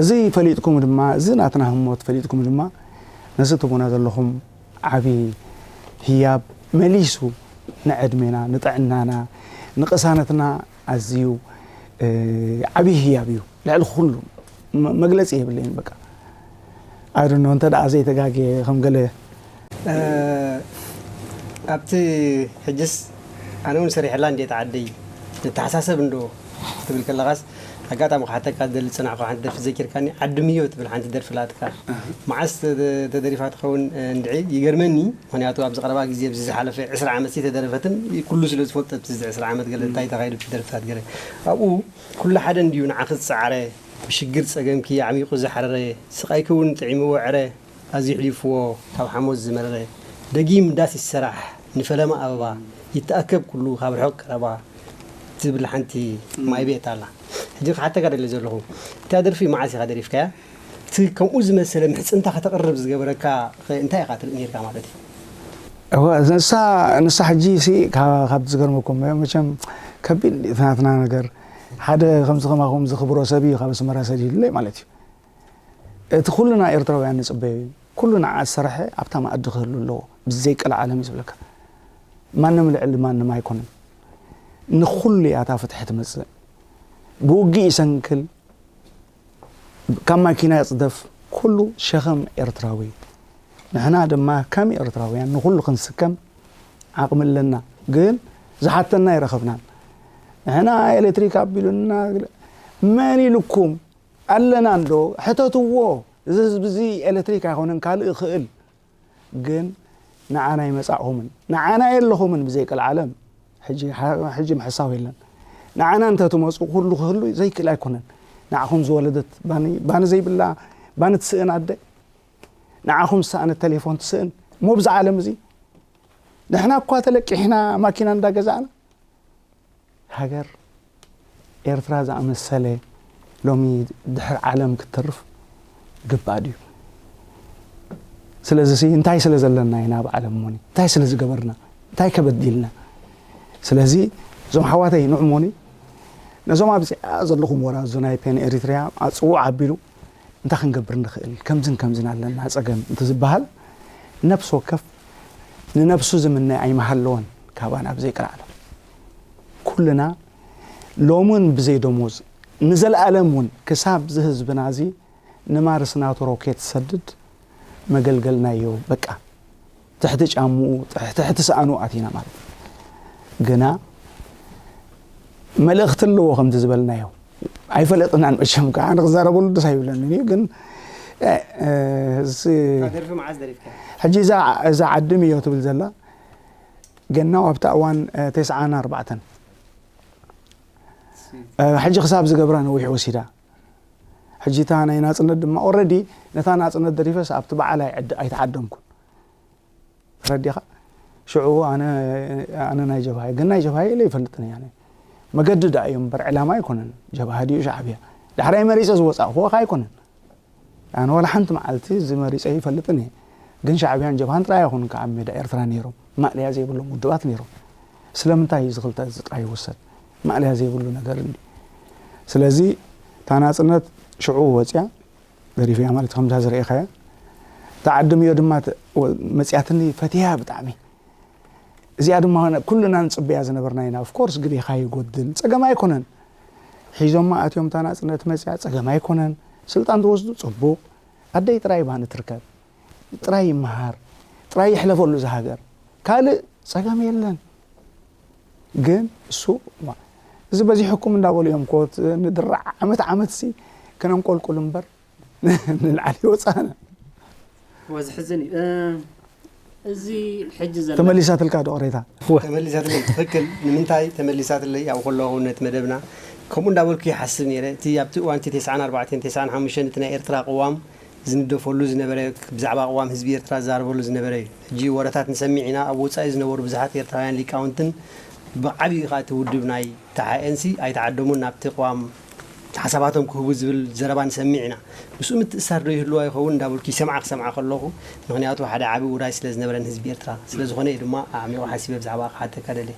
እዚ ፈሊጥኩም ድማ፣ እዚ ናትና ህሞት ፈሊጥኩም ድማ፣ ነዚ ትቡና ዘለኹም ዓቢ ህያብ መሊሱ ንዕድሜና፣ ንጥዕናና፣ ንቅሳነትና ኣዝዩ ዓብዪ ህያብ እዩ። ልዕሊ ኩሉ መግለጺ የብለይን። በቃ ኣይዶ እንተ ደኣ ዘይተጋግየ ከም ገለ ኣብቲ ሕጅስ ኣነ እውን ሰሪሐላ እንዴት ዓደይ ንተሓሳሰብ እንዶ ትብል ከለኻስ ኣጋጣሚ ክሓተካ ዝደሊ ዝጸናሕኩ ሓንቲ ደርፊ ዘኪርካኒ ዓዲ ምዮ ትብል ሓንቲ ደርፊ ላትካ መዓስ ተደሪፋ ትኸውን እንድዒ ይገርመኒ። ምክንያቱ ኣብዚ ቀረባ ግዜ ኣብዚ ዝሓለፈ ዕስራ ዓመት ተደረፈትን ኩሉ ስለ ዝፈልጦ እዚ ዕስራ ዓመት ገለ እንታይ ተኻይዱ ደርፍታት ገለ ኣብኡ ኩሉ ሓደ እንድዩ ንዓኺ ዝጸዓረ ብሽግር ጸገምኪ ኣዕሚቑ ዝሓረረ ስቓይኪ እውን ጥዒምዎ ዕረ ኣዝዩ ኣሕሊፍዎ ካብ ሓሞት ዝመረረ ደጊም ዳስ ይሰራሕ ንፈለማ ኣበባ ይተኣከብ ኩሉ ካብ ርሑቕ ቀረባ ትብል ሓንቲ ማይ ቤት ኣላ። ሕጂ ክሓተካ ደሊ ዘለኹ እታ ደርፊ መዓስ ኢኻ ደሪፍካያ? እቲ ከምኡ ዝመሰለ ምሕጽንታ ከተቕርብ ዝገበረካ እንታይ ኢኻ ትርኢ ነርካ ማለት እዩ? እወ ንሳ ንሳ ሕጂ ሲ ካብ ዝገርመኩም መቸም ከቢድ ናትና ነገር ሓደ ከምዚ ከማኹም ዝኽብሮ ሰብ እዩ ካብ ኣስመራ ሰዲዱለይ ማለት እዩ። እቲ ኩልና ኤርትራውያን ንጽበዮ እዩ። ኩሉ ንዓ ዝሰርሐ ኣብታ መኣዲ ክህሉ ኣለዎ። ብዘይ ቀልዓለም እዩ ዝብለካ። ማንም ልዕሊ ማንም ኣይኮነን። ንኹሉ እያ እታ ፍትሒ ትመጽእ። ብውግእ ይሰንክል፣ ካብ ማኪና ይጽደፍ፣ ኩሉ ሸኸም ኤርትራዊ እዩ። ንሕና ድማ ከም ኤርትራውያን ንኹሉ ክንስከም ዓቕሚ ኣለና። ግን ዝሓተና ኣይረኸብናን። ንሕና ኤሌክትሪክ ኣቢሉና መን ኢሉኩም ኣለና እንዶ ሕተትዎ። እዚ ህዝቢ እዚ ኤሌክትሪክ ኣይኮነን ካልእ ይኽእል። ግን ንዓና ኣይመጻእኹምን ንዓና የለኹምን ብዘይ ቀልዓለም ሕጂ ምሕሳው የለን። ንዓና እንተ ትመጹ ኩሉ ክህሉ ዘይክእል ኣይኮነን። ንዓኹም ዝወለደት ባኒ ባኒ ዘይብላ ባኒ ትስእን ኣደ ንዓኹም ዝሰኣነት ተሌፎን ትስእን እሞ ብዚ ዓለም እዚ ንሕና እኳ ተለቂሕና ማኪና እንዳገዛእና ሃገር ኤርትራ ዝኣመሰለ ሎሚ ድሕሪ ዓለም ክትተርፍ ግባእ ድዩ? ስለዚ ሲ እንታይ ስለ ዘለና ኢና ኣብ ዓለም ሞኒ እንታይ ስለ ዝገበርና እንታይ ከበዲልና? ስለዚ እዞም ሓዋተይ ንዑ ሞኒ ነዞም ኣብዚኣ ዘለኹም ወራዙ ናይ ፔን ኤሪትሪያ ኣፅውዕ ኣቢሉ እንታይ ክንገብር ንኽእል ከምዝን ከምዝን ኣለና ፀገም እንትዝበሃል ነብሲ ወከፍ ንነብሱ ዝምነ ኣይምሃለወን ካባና ብዘይ ቀልዓለም ኩልና ሎምን ብዘይ ደሞዝ ንዘለኣለም እውን ክሳብ ዝህዝብና እዚ ንማርስ ናቱ ሮኬት ዝሰድድ መገልገልናዮ። በቃ ትሕቲ ጫምኡ፣ ትሕቲ፣ ትሕቲ ሰኣኑ ኣቲና ማለት እዩ። ግና መልእኽቲ ኣለዎ ከምቲ ዝበልናዮ። ኣይፈለጥናን መቸም፣ ከዓ ንክዛረበሉ ደስ ኣይብለንን እዩ። ግን፣ እ፣ እ፣ እዚ እታ ደርፊ መዓዝ ደሪፍካ? ሕጂ እዛ፣ እዛ ዓዲ ምዮ ትብል ዘላ ገናው ኣብታ እዋን፣ እ፣ ተስዓን ኣርባዕተን። እ፣ ሕጂ ክሳብ ዝገብራ ነዊሕ ወሲዳ። ሕጂ እታ ናይ ናጽነት ድማ ኦረዲ ነታ ናጽነት ደሪፈስ ኣብቲ በዓል ኣይዕድ-፣ ኣይተዓደምኩን። ተረዲኻ? ሽዑ ኣነ፣ ኣነ ናይ ጀብሃ እየ፣ ግን ናይ ጀብሃ ኢለ ይፈልጥን እየ ኣነ። መገዲ ደኣ እዩ እምበር ዕላማ ኣይኮነን። ጀብሃ ድዩ ሻዕብያ? ዳሕራይ መሪጸ ዝወጻእኩዎ ከ ኣይኮነን። ኣነ ዋላ ሓንቲ መዓልቲ እዚ መሪጸ ይፈልጥን እየ። ግን ሻዕብያን ጀብሃን ጥራይ ኣይኮኑን ከኣ ኣብ ሜዳ ኤርትራ ነይሮም። ማእለያ ዘይብሎም ውድባት ነይሮም። ስለምንታይ እዩ እዚ ክልተ እዚ ጥራይ ይውሰድ? ማእለያ ዘይብሉ ነገር እንዲ። ስለዚ እታ ናጽነት ሽዑ ወጽያ ደሪፈያ ማለት ከምዛ ዝረኤኻያ። እታ ዓዲ ምዮ ድማ ተ-፣ ወ-፣ መጽያትኒ ፈትያ ብጣዕሚ። እዚኣ ድማ ኩልና ንጽበያ ዝነበርና ኢና። ኦፍ ኮርስ ግዴኻ ይጎድል፣ ጸገም ኣይኮነን። ሒዞማ ኣትዮም እታ ናጽነት መጽያ፣ ጸገም ኣይኮነን። ስልጣን ትወስዱ ጽቡቕ። ኣደይ ጥራይ ባኒ ትርከብ። ጥራይ ይመሃር። ጥራይ ይሕለፈሉ እዚ ሃገር። ካልእ ጸገም የለን። ግን እሱ፣ ዋ፣ እዚ በዚሕኩም እንዳበሉ እዮም ኮት ንድራዕ ዓመት ዓመት ሲ ከነንቆልቁል እምበር ንላዕሊ ይወጻና። እወ፣ ዝሕዝን እዩ። እ፣ እዚ ሕጂ ዘሎ ተመሊሳትልካ ዶ ቅሬታ? እወ። ተመሊሳትለይ፣ ትኽክል። ንምንታይ ተመሊሳትለይ? ኣብኡ ከለኹ ነቲ መደብና ከምኡ እንዳበልኩ ይሓስብ ነይረ። እቲ ኣብቲ እዋን እቲ ተስዓን ኣርባዕተን ተስዓን ሓሙሽተን እቲ ናይ ኤርትራ ቅዋም ዝንደፈሉ ዝነበረ፣ ብዛዕባ ቅዋም ህዝቢ ኤርትራ ዝዛረበሉ ዝነበረ እዩ። ሕጂ ወረታት ንሰሚዕ ኢና። ኣብ ወጻኢ ዝነበሩ ብዙሓት ኤርትራውያን ሊቃውንትን ብዓብዩ ከኣ እቲ ውድብ ናይ ተሓኤንሲ ኣይተዓደሙን ናብቲ ቅዋም ሓሳባቶም ክህቡ ዝብል ዘረባ ንሰሚዕ ኢና። ምስኡ ምትእሳር ዶ ይህልዋ ይኸውን እንዳበልኩ ይሰምዓ ክሰምዓ ከለኹ፣ ምኽንያቱ ሓደ ዓቢ ውራይ ስለ ዝነበረን ህዝቢ ኤርትራ ስለ ዝኾነ እዩ ድማ ኣዕሚቑ ሓሲበ ብዛዕባ ክሓተካ ደልየ።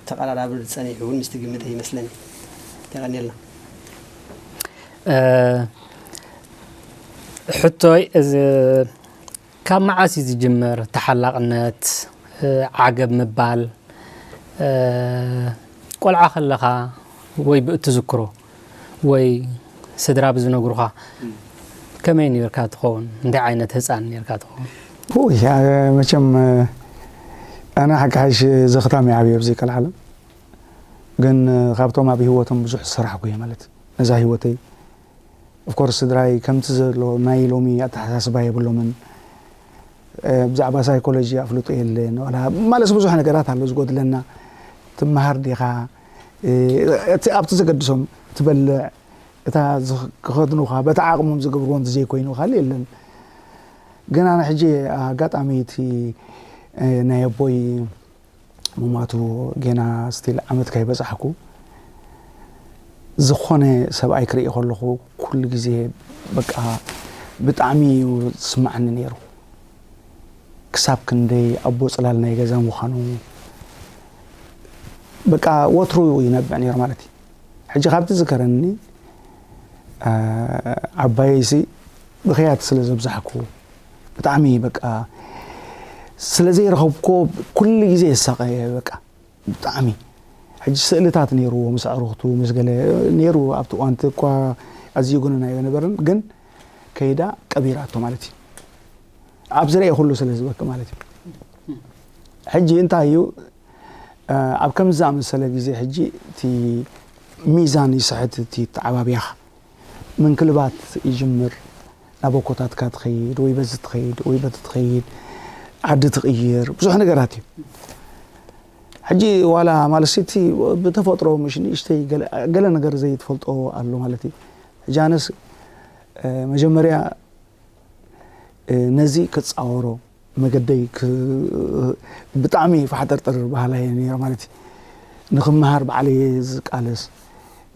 ተቐራራቢ ጸኒሑ እውን ምስቲ ግምተይ ይመስለኒ። የቐንየልና። እ፣ ሕቶይ እዚ ካብ መዓስ እዩ ዝጅምር ተሓላቕነት፣ እ፣ ዓገብ ምባል? እ፣ ቆልዓ ከለኻ ወይ ብእትዝክሮ ወይ ስድራ ብዝነግሩኻ ከመይ ነርካ ትኸውን? እንታይ ዓይነት ህፃን ነርካ ትኸውን? ውይ፣ ኣ-፣ መቸም፣ እ፣ ኣነ ሓቂ ሓይሽ ዘኽታም እየ ዓብየ ኣብዚ ካልእ ዓለም። ግን፣ እ፣ ካብቶም ኣብ ህይወቶም ብዙሕ ዝሰራሕኩ እየ ማለት ነዛ ህይወተይ። ኦፍኮርስ ስድራይ ከምቲ ዘሎ ናይ ሎሚ ኣተሓሳስባ የብሎምን። እ፣ ብዛዕባ ሳይኮሎጂ ኣፍልጦ የለን። ዋላ ማለት ብዙሕ ነገራት ኣሎ ዝጎድለና። ትመሃር ዲኻ? እ፣ እቲ ኣብቲ ዘገድሶም ትበልዕ፣ እታ ዝኽ-፣ ክኸድኑኻ፣ በቲ ዓቕሞም ዝገብርዎ እንተዘይኮይኑ ካልእ የለን። ግን ኣነ ሕጂ ኣጋጣሚ እቲ፣ እ፣ ናይ ኣቦይ ምሟቱ ጌና ስቲል ዓመት ከይበጻሕኩ ዝኾነ ሰብኣይ ክርኢ ከለኹ ኩሉ ግዜ በቃ ብጣዕሚ እዩ ዝስማዓኒ ነይሩ። ክሳብ ክንደይ ኣቦ ጽላል ናይ ገዛ ምዃኑ በቃ ወትሩ ይነብዕ ነይሩ ማለት እዩ። ሕጂ ካብቲ ዝከረኒ፣ አ፣ ዓባየይሲ ብኽያት ስለ ዘብዛሕኩ ብጣዕሚ በቃ ስለ ዘይረኸብኩ ኩሉ ግዜ የሳቐየ በቃ ብጣዕሚ። ሕጂ ስእልታት ነይርዎ ምስ ኣዕሩኽቱ ምስ ገለ ነይሩ ኣብቲ እዋንቲ እኳ ኣዝዩ ግኑን ኣይነበርን፣ ግን ከይዳ ቀቢራቶ ማለት እዩ። ኣብ ዝረአ ኩሉ ስለ ዝበኪ ማለት እዩ። ሕጂ እንታይ እዩ፣ እ፣ ኣብ ከምዚ ዝኣመሰለ ግዜ ሕጂ እቲ ሚዛን ይስሕት፣ እቲ ኣተዓባብያኻ ምንክልባት ይጅምር። ናብ ኣኮታትካ ትኸይድ ወይ በዚ ትኸይድ ወይ በቲ ትኸይድ፣ ዓዲ ትቕይር፣ ብዙሕ ነገራት እዩ። ሕጂ ዋላ ማለት እቲ ብተፈጥሮ ምሽ ንእሽተይ ገለ፣ ገለ ነገር ዘይትፈልጦ ኣሎ ማለት እዩ። ሕጂ ኣነስ፣ እ፣ መጀመርያ፣ እ፣ ነዚ ክጻወሮ መገደይ ክ-፣ ብጣዕሚ ፋሕጠርጠር በሃላይ እየ ነይረ ማለት እዩ። ንክመሃር ባዕለይ እየ ዝቃለስ።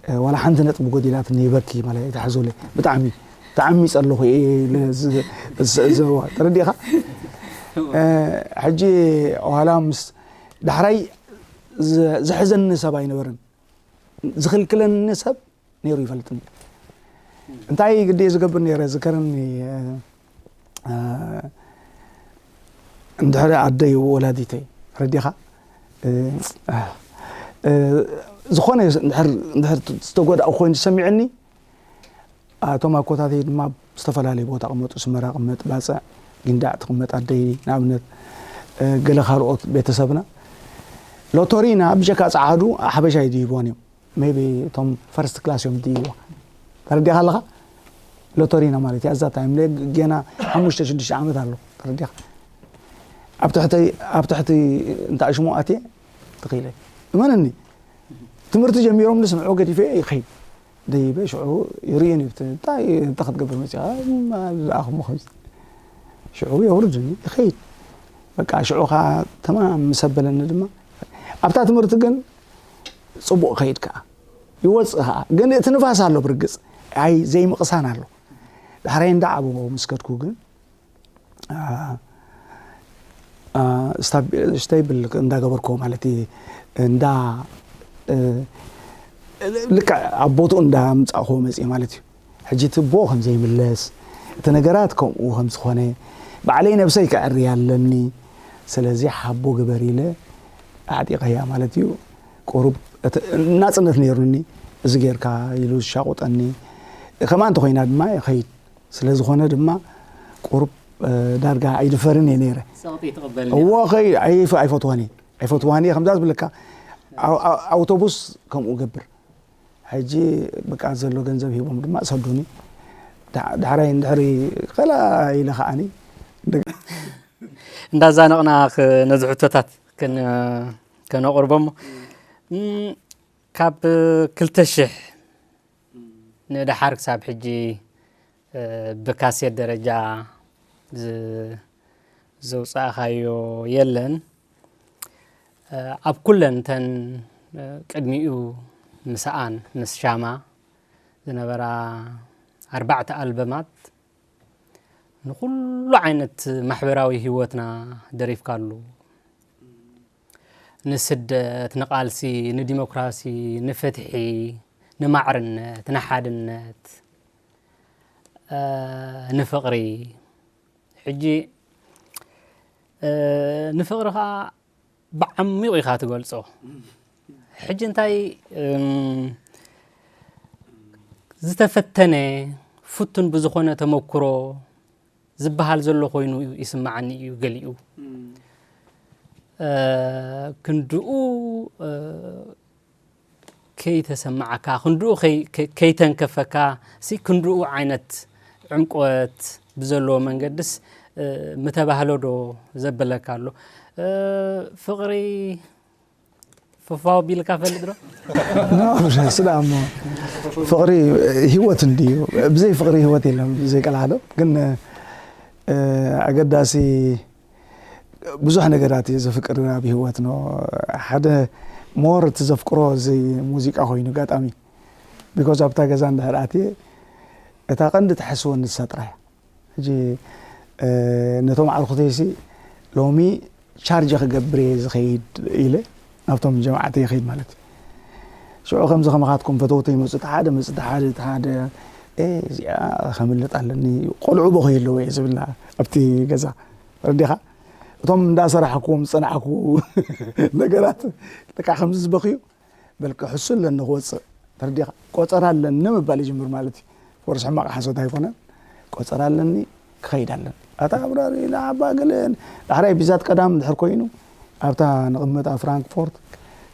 እ፣ ዋላ ሓንቲ ነጥቢ ጎዲላትኒ ይበኪ ማለት ኣይትሓዙለይ። ብጣዕሚ ተዓሚጸ ኣለኹ እየ ኢለ ዝ-፣ ዝ-፣ ዝ-፣ ተረዲእኻ? እ፣ ሕጂ ዋላ ምስ ዳሕራይ ዝ-፣ ዘሕዘኒ ሰብ ኣይነበረን። ዝኽልክለኒ ሰብ ነይሩ ይፈልጥኒ። እንታይ ግዲ ዝገብር ነይረ ዝከረኒ፣ እ፣ እ፣ እንድሕሪ ኣደይ ወላዲተይ ረዲኻ፣ እ፣ እ፣ ዝኾነ እንድሕር፣ እንድሕር ዝተጎዳእ ኮይኑ ሰሚዕኒ፣ እቶም ኣኮታተይ ድማ ዝተፈላለዩ ቦታ ቅመጡ፣ ስመራ ቅመጥ፣ ባፅዕ፣ ጊንዳዕ ትቅመጥ ኣደይ ንኣብነት፣ ገለ ካልኦት ቤተሰብና። ሎቶሪና ብጀካ ፀዓዱ ሓበሻ ይድይቦን እዮም። ሜቢ እቶም ፈርስት ክላስ እዮም ድይዋ። ተረዲኻ ኣለኻ? ሎቶሪና ማለት እያ። እዛ ታይም ጌና ሓሙሽተ ሽዱሽተ ዓመት ኣሎ። ተረዲኻ? ኣብ ትሕቲ ኣብ ትሕቲ እንተ ኣሽሙ ኣትየ ትኽኢለ። እመነኒ፣ ትምህርቲ ጀሚሮም ንስምዑ ገዲፈ ይኸይድ ደይበ ሽዑ ይርእን እዩ። እንታይ እንታይ ክትገብር መፂኻ? ዝኣኹሞ ከምዚ ሽዑ የውርድኒ ይኸይድ። በቃ ሽዑ ኸዓ ተማም ምስ ኣበለኒ ድማ ኣብታ ትምህርቲ ግን ፅቡቕ ከይድ ከዓ ይወፅእ ከዓ። ግን እቲ ንፋስ ኣሎ ብርግፅ፣ ኣይ ዘይምቕሳን ኣሎ። ዳሕራይ እንዳ ዓበኹ ምስ ከድኩ ግን ስቴብል እንዳገበርኮ ማለት እዩ። እንዳ ልክዕ ኣብ ቦትኡ እንዳምፃእኮ መፅእ ማለት እዩ። ሕጂ ትቦ ከም ዘይምለስ፣ እቲ ነገራት ከምኡ ከም ዝኾነ ባዕለይ ነብሰይ ከዕርያ ኣለኒ። ስለዚ ሓቦ ግበር ኢለ ኣዕጢቐያ ማለት እዩ። ቁሩብ ናፅነት ነይሩኒ። እዚ ጌርካ ኢሉ ዝሻቁጠኒ ከማን እንተኮይና ድማ ይኸይድ። ስለ ዝኾነ ድማ ቁሩብ ዳርጋ ኣይድፈርን እየ ነይረ። እዎ ኸይ ኣይፈትዋን እየ። ኣይፈትዋን እየ ከምዛ ዝብለካ። ኣውቶቡስ ከምኡ ገብር። ሕጂ በቃ ዘሎ ገንዘብ ሂቦም ድማ ሰዱኒ። ዳሕራይ እንድሕሪ ኸላ ኢለ ከዓኒ እንዳዛነቕና ነዚ ሕቶታት ከነቕርቦ እሞ ካብ ክልተ ሽሕ ንደሓር ክሳብ ሕጂ ብካሴት ደረጃ ዘውፃእኻዮ የለን። ኣብ ኩለን እተን ቅድሚኡ ምስኣን ምስ ሻማ ዝነበራ ኣርባዕተ ኣልበማት ንኹሉ ዓይነት ማሕበራዊ ህይወትና ደሪፍካሉ። ንስደት፣ ንቓልሲ፣ ንዲሞክራሲ፣ ንፍትሒ፣ ንማዕርነት፣ ንሓድነት፣ ንፍቕሪ። ሕጂ ንፍቕሪ ከዓ ብዓሚቑ ኢኻ ትገልጾ። ሕጂ እንታይ ዝተፈተነ ፍቱን ብዝኾነ ተመክሮ ዝበሃል ዘሎ ኮይኑ ይስምዓኒ እዩ ገሊኡ። ክንድኡ ከይተሰማዓካ፣ ክንድኡ ከይተንከፈካ ሲ ክንድኡ ዓይነት ዕምቆት ብዘለዎ መንገድስ ምተባህሎ ዶ ዘበለካ ኣሎ? ፍቕሪ ፍፋው ቢልካ ፈልጥ ዶ? ስዳ እሞ ፍቕሪ ህይወት እንድዩ። ብዘይ ፍቕሪ ህይወት የለን፣ ብዘይ ቀልዓዶ ግን ኣገዳሲ ብዙሕ ነገራት እዩ ዘፍቅር ኣብ ህይወት ነው። ሓደ ሞር እቲ ዘፍቅሮ እዚ ሙዚቃ ኮይኑ ኣጋጣሚ ቢኮዝ ኣብታ ገዛ እንድሕር ኣትየ እታ ቀንዲ ትሓስወኒ ንሳ ጥራይ። ሕጂ ነቶም ዓርኩተይሲ ሎሚ ቻርጅ ክገብር እየ ዝኸይድ ኢለ ናብቶም ጀማዓተይ ይኸይድ ማለት እዩ። ሽዑ ከምዚ ከማኻትኩም ፈተውተይ ይመፁ፣ እቲ ሓደ መፅ፣ እቲ ሓደ እቲ ሓደ እዚኣ ከምልጥ ኣለኒ። ቆልዑ በኸዩ ኣለዎ እየ ዝብላ ኣብቲ ገዛ ረዲኻ እቶም እንዳሰራሕኩም ዝፀናዕኩ ነገራት ልካ ከምዚ ዝበኽዩ በልኪ ሕሱ ኣለኒ ክወፅእ ተረዲኻ ቆፀራ ኣለኒ ምባል ይጅምር ማለት እዩ። ወርስ ሕማቕ ሓሶት ኣይኮነን። ቆፀራ ኣለኒ ክኸይድ ኣለኒ ኣታ ኣብራሪ ንዓባ ገለን ዳሕራይ ቢዛት ቀዳም ድሕር ኮይኑ ኣብታ ንቕመጣ ፍራንክፎርት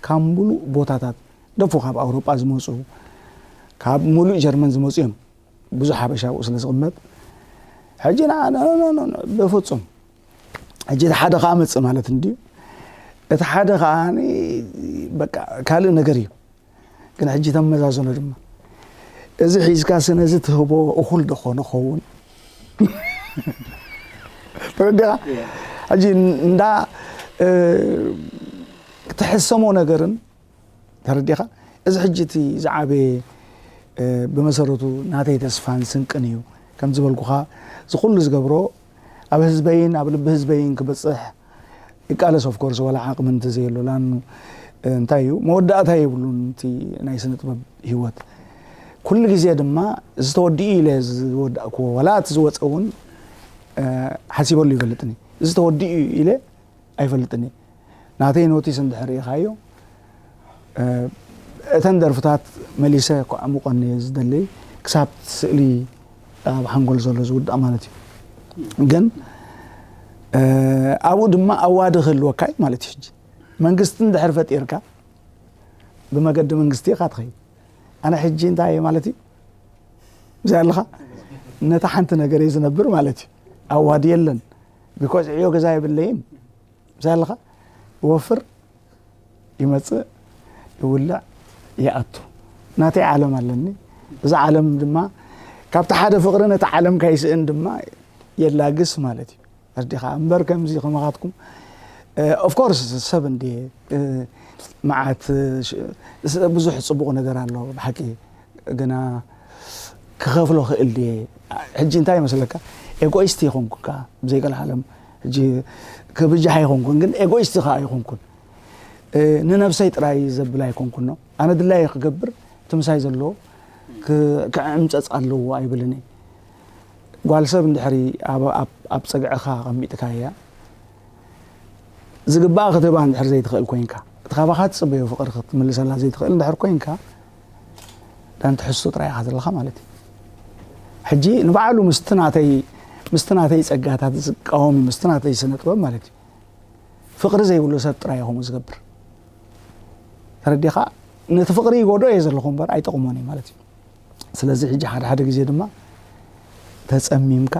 ካብ ሙሉእ ቦታታት ደፉ ካብ ኣውሮጳ ዝመፁ ካብ ሙሉእ ጀርመን ዝመፁ እዮም። ብዙሕ ሓበሻ ኣብኡ ስለ ዝቕመጥ ሕጂ ንዓ በፍፁም ሕጂ እቲ ሓደ ከዓ መፅእ ማለት እንድዩ። እቲ ሓደ ከዓ በቃ ካልእ ነገር እዩ። ግን ሕጂ ተመዛዘኖ ድማ እዚ ሒዝካ ስነዚ ትህቦ እኹል ዶ ኾነ ኸውን ተረዲኻ? ሕጂ እንዳ ትሕሰሞ ነገርን ተረዲኻ? እዚ ሕጂ እቲ ዝዓበየ ብመሰረቱ ናተይ ተስፋን ስንቅን እዩ። ከም ዝበልኩኻ እዚ ኩሉ ዝገብሮ ኣብ ህዝበይን ኣብ ልቢ ህዝበይን ክበፅሕ ይቃለስ ኦፍ ኮርስ ዋላ ዓቕሚ እንተዘየሎ ላኑ እንታይ እዩ መወዳእታ የብሉን እቲ ናይ ስነ ጥበብ ህይወት ኩሉ ግዜ ድማ ዝተወዲኡ ኢለ ዝወዳእክዎ ዋላ እቲ ዝወፀ እውን ሓሲበሉ ይፈልጥኒ እዚ ተወዲኡ ኢለ ኣይፈልጥኒ ናተይ ኖቲስ እንድሕር ኢኻዮ እተን ደርፍታት መሊሰ ከዕሙቐኒ እየ ዝደሊ ክሳብ ስእሊ ኣብ ሓንጎል ዘሎ ዝውዳእ ማለት እዩ። ግን ኣብኡ ድማ ኣዋዲ ክህልወካ እዩ ማለት እዩ። ሕጂ መንግስቲ እንድሕር ፈጢርካ ብመገዲ መንግስቲ ኢኻ ትኸይድ። ኣነ ሕጂ እንታይ እየ ማለት እዩ? ብዛይ ኣለኻ ነታ ሓንቲ ነገር እየ ዝነብር ማለት እዩ። ኣዋዲ የለን። ቢኮዝ ዕዮ ገዛ የብለይን። ብዛይ ኣለኻ ይወፍር፣ ይመጽእ፣ ይውልዕ፣ ይኣቱ። ናተይ ዓለም ኣለኒ። እዛ ዓለም ድማ ካብቲ ሓደ ፍቕሪ ነቲ ዓለም ካይስእን ድማ የላግስ ማለት እዩ። ኣርዲኻ እምበር ከምዚ ከማኻትኩም ኦፍኮርስ ሰብ እንድየ መዓት ብዙሕ ፅቡቕ ነገር ኣሎ ብሓቂ ግና ክኸፍሎ ክእል ድየ? ሕጂ እንታይ ይመስለካ? ኤጎይስት ይኾንኩካ ብዘይ ገለ ዓለም ሕጂ ክብጃሕ ኣይኮንኩን፣ ግን ኤጎይስት ከዓ ኣይኮንኩን። ንነብሰይ ጥራይ ዘብል ኣይኮንኩን። ኣነ ድላይ ክገብር እቲ ምሳይ ዘሎ ክዕምፀፅ ኣለዎ ኣይብልን። ጓል ሰብ እንድሕሪ ኣብ ፀግዕኻ ኣቐሚጥካያ ዝግባኣ ክትህባ እንድሕር ዘይትኽእል ኮይንካ፣ እቲ ካባኻ ትፅበዮ ፍቕሪ ክትምልሰላ ዘይትኽእል እንድሕር ኮይንካ፣ ዳን ትሕሱ ጥራይ ኢኻ ዘለኻ ማለት እዩ። ሕጂ ንባዕሉ ምስቲ ናተይ ምስቲ ናተይ ፀጋታት ዝቃወም እዩ፣ ምስቲ ናተይ ስነ ጥበብ ማለት እዩ። ፍቕሪ ዘይብሉ ሰብ ጥራይ እዩ ከምኡ ዝገብር። ተረዲኻ? ነቲ ፍቕሪ ይጎዶ እየ ዘለኹ እምበር ኣይጠቕሞን እዩ ማለት እዩ። ስለዚ ሕጂ ሓደ ሓደ ግዜ ድማ ተጸሚምካ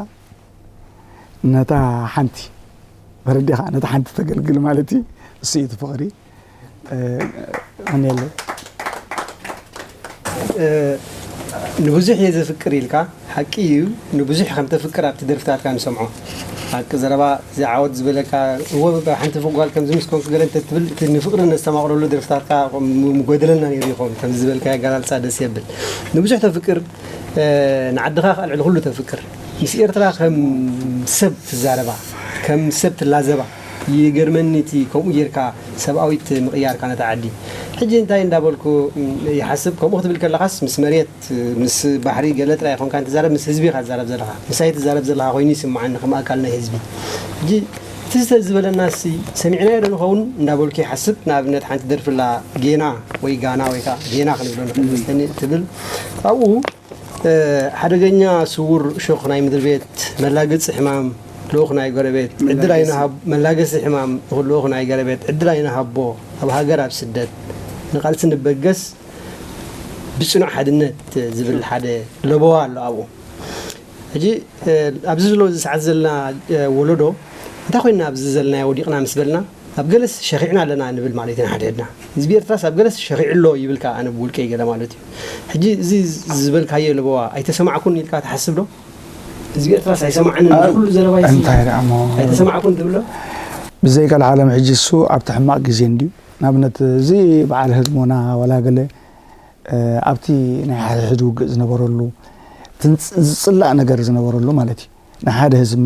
ነታ ሓንቲ ተረዲኻ፣ ነታ ሓንቲ ተገልግል ማለት እዩ። እሱ እዩ እቲ ፍቕሪ። ቀንየለይ። ንብዙሕ እየ ዘፍቅር ኢልካ፣ ሓቂ እዩ። ንብዙሕ ከም ተፍቅር ኣብቲ ደርፍታትካ ንሰምዖ። ሓቂ ዘረባ፣ እዚ ዓወት ዝበለካ፣ እወ፣ ሓንቲ ፍቕ ጓል ከምዚ ምስ ኮንኩ ገለ እንተትብል፣ እቲ ንፍቕሪ ነስተማቕረሉ ደርፍታትካ ምጎደለና ነይሩ ይኸውን። ከምዚ ዝበልካዮ ኣገላልጻ ደስ የብል። ንብዙሕ ተፍቅር፣ ንዓድኻ ከኣ ልዕሊ ኩሉ ተፍቅር። ምስ ኤርትራ ከም ሰብ ትዛረባ፣ ከም ሰብ ትላዘባ። ይገርመኒ እቲ ከምኡ ጌርካ ሰብኣዊት ምቕያርካ ነታ ዓዲ። ሕጂ እንታይ እንዳበልኩ ይሓስብ፣ ከምኡ ክትብል ከለኻስ ምስ መሬት ምስ ባሕሪ ገለ ጥራይ ይኾንካ ትዛረብ፣ ምስ ህዝቢ ኢኻ ትዛረብ ዘለኻ። ምሳይ ትዛረብ ዘለኻ ኮይኑ ይስምዓኒ ከም ኣካል ናይ ህዝቢ። ሕጂ እቲ ዝተዝበለና ሲ ሰሚዕናዮ ዶ ንኸውን እንዳበልኩ ይሓስብ። ንኣብነት ሓንቲ ደርፍላ ጌና ወይ ጋና ወይ ከዓ ጌና ክንብሎ ንኽእል መስተኒ ትብል ኣብኡ ሓደገኛ ስውር እሾኽ ናይ ምድሪ ቤት፣ መላገጺ ሕማም ልኡኽ ናይ ጎረቤት፣ ዕድል ኣይንሃብ መላገጺ ሕማም ልኡኽ ናይ ጎረቤት፣ ዕድል ኣይንሃቦ ኣብ ሃገር ኣብ ስደት፣ ንቓልሲ ንበገስ ብጽኑዕ ሓድነት ዝብል ሓደ ለበዋ ኣሎ ኣብኡ። ሕጂ ኣብዚ ዘሎ እዚ ሰዓት ዘለና ወለዶ እንታይ ኮይንና ኣብዚ ዘለናዮ ወዲቕና ምስ በልና ኣብ ገለስ ሸኺዕና ኣለና ንብል ማለት ኢና ሓድሕድና። ህዝቢ ኤርትራስ ኣብ ገለስ ሸኺዑ ኣሎ ይብል ከኣ ኣነ ብውልቀይ ገለ ማለት እዩ። ሕጂ እዚ ዝበልካዮ ለበዋ ኣይተሰማዕኩን ኢልካ ትሓስብ ዶ? ህዝቢ ኤርትራስ ኣይሰማዕንን ኩሉ ዘረባ እንታይ ደኣ እሞ ኣይተሰማዕኩን ትብሎ? ብዘይ ቀልዓለም ሕጂ እሱ ኣብቲ ሕማቕ ግዜ እንድዩ። ንኣብነት እዚ በዓል ህድሞና ዋላ ገለ ኣብቲ ናይ ሓድሕድ ውግእ ዝነበረሉ ዝጽላእ ነገር ዝነበረሉ ማለት እዩ። ንሓደ ህዝቢ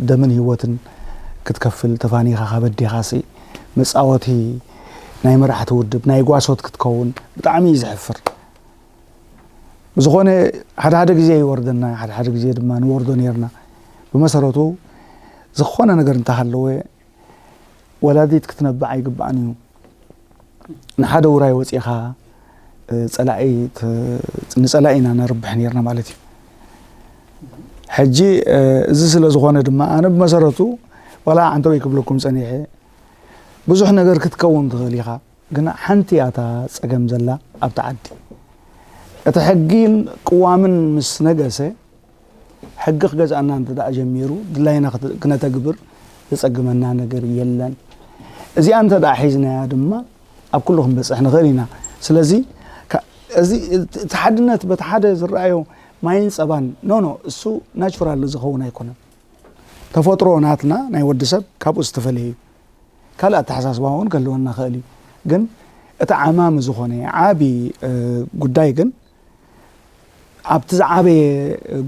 ደምን ህይወትን ክትከፍል ተፋኒኻ ካብ ኣዴኻሲ መጻወቲ ናይ መራሕቲ ውድብ ናይ ጓሶት ክትከውን ብጣዕሚ እዩ ዘሕፍር። ብዝኾነ ሓደ ሓደ ግዜ ይወርደና፣ ሓደ ሓደ ግዜ ድማ ንወርዶ ነርና። ብመሰረቱ ዝኾነ ነገር እንተሃለወ ወላዲት ክትነብዕ ኣይግባእን እዩ። ንሓደ ውራይ ወፂኻ ንፀላኢ ኢና ነርብሕ ነርና ማለት እዩ። ሕጂ እዚ ስለ ዝኾነ ድማ ኣነ ብመሰረቱ ዋላ ዓንተወይ ክብለኩም ፀኒሐ ብዙሕ ነገር ክትከውን ትኽእል ኢኻ፣ ግን ሓንቲ እያ እታ ፀገም ዘላ ኣብቲ ዓዲ። እቲ ሕጊን ቅዋምን ምስ ነገሰ ሕጊ ክገዝኣና እንተ ደኣ ጀሚሩ ድላይና ክነተግብር ዘጸግመና ነገር የለን። እዚኣ እንተ ደኣ ሒዝናያ ድማ ኣብ ኩሉ ክንበጽሕ ንኽእል ኢና። ስለዚ እዚ እቲ ሓድነት በቲ ሓደ ዝረኣዮ ማይን ጸባን ኖ ኖ እሱ ናቹራል ዝኸውን ኣይኮነን። ተፈጥሮ ናትና ናይ ወዲ ሰብ ካብኡ ዝተፈለየ እዩ። ካልእ ኣተሓሳስባ እውን ክህልወና ክእል እዩ። ግን እቲ ዓማሚ ዝኾነ ዓቢ ጉዳይ ግን ኣብቲ ዝዓበየ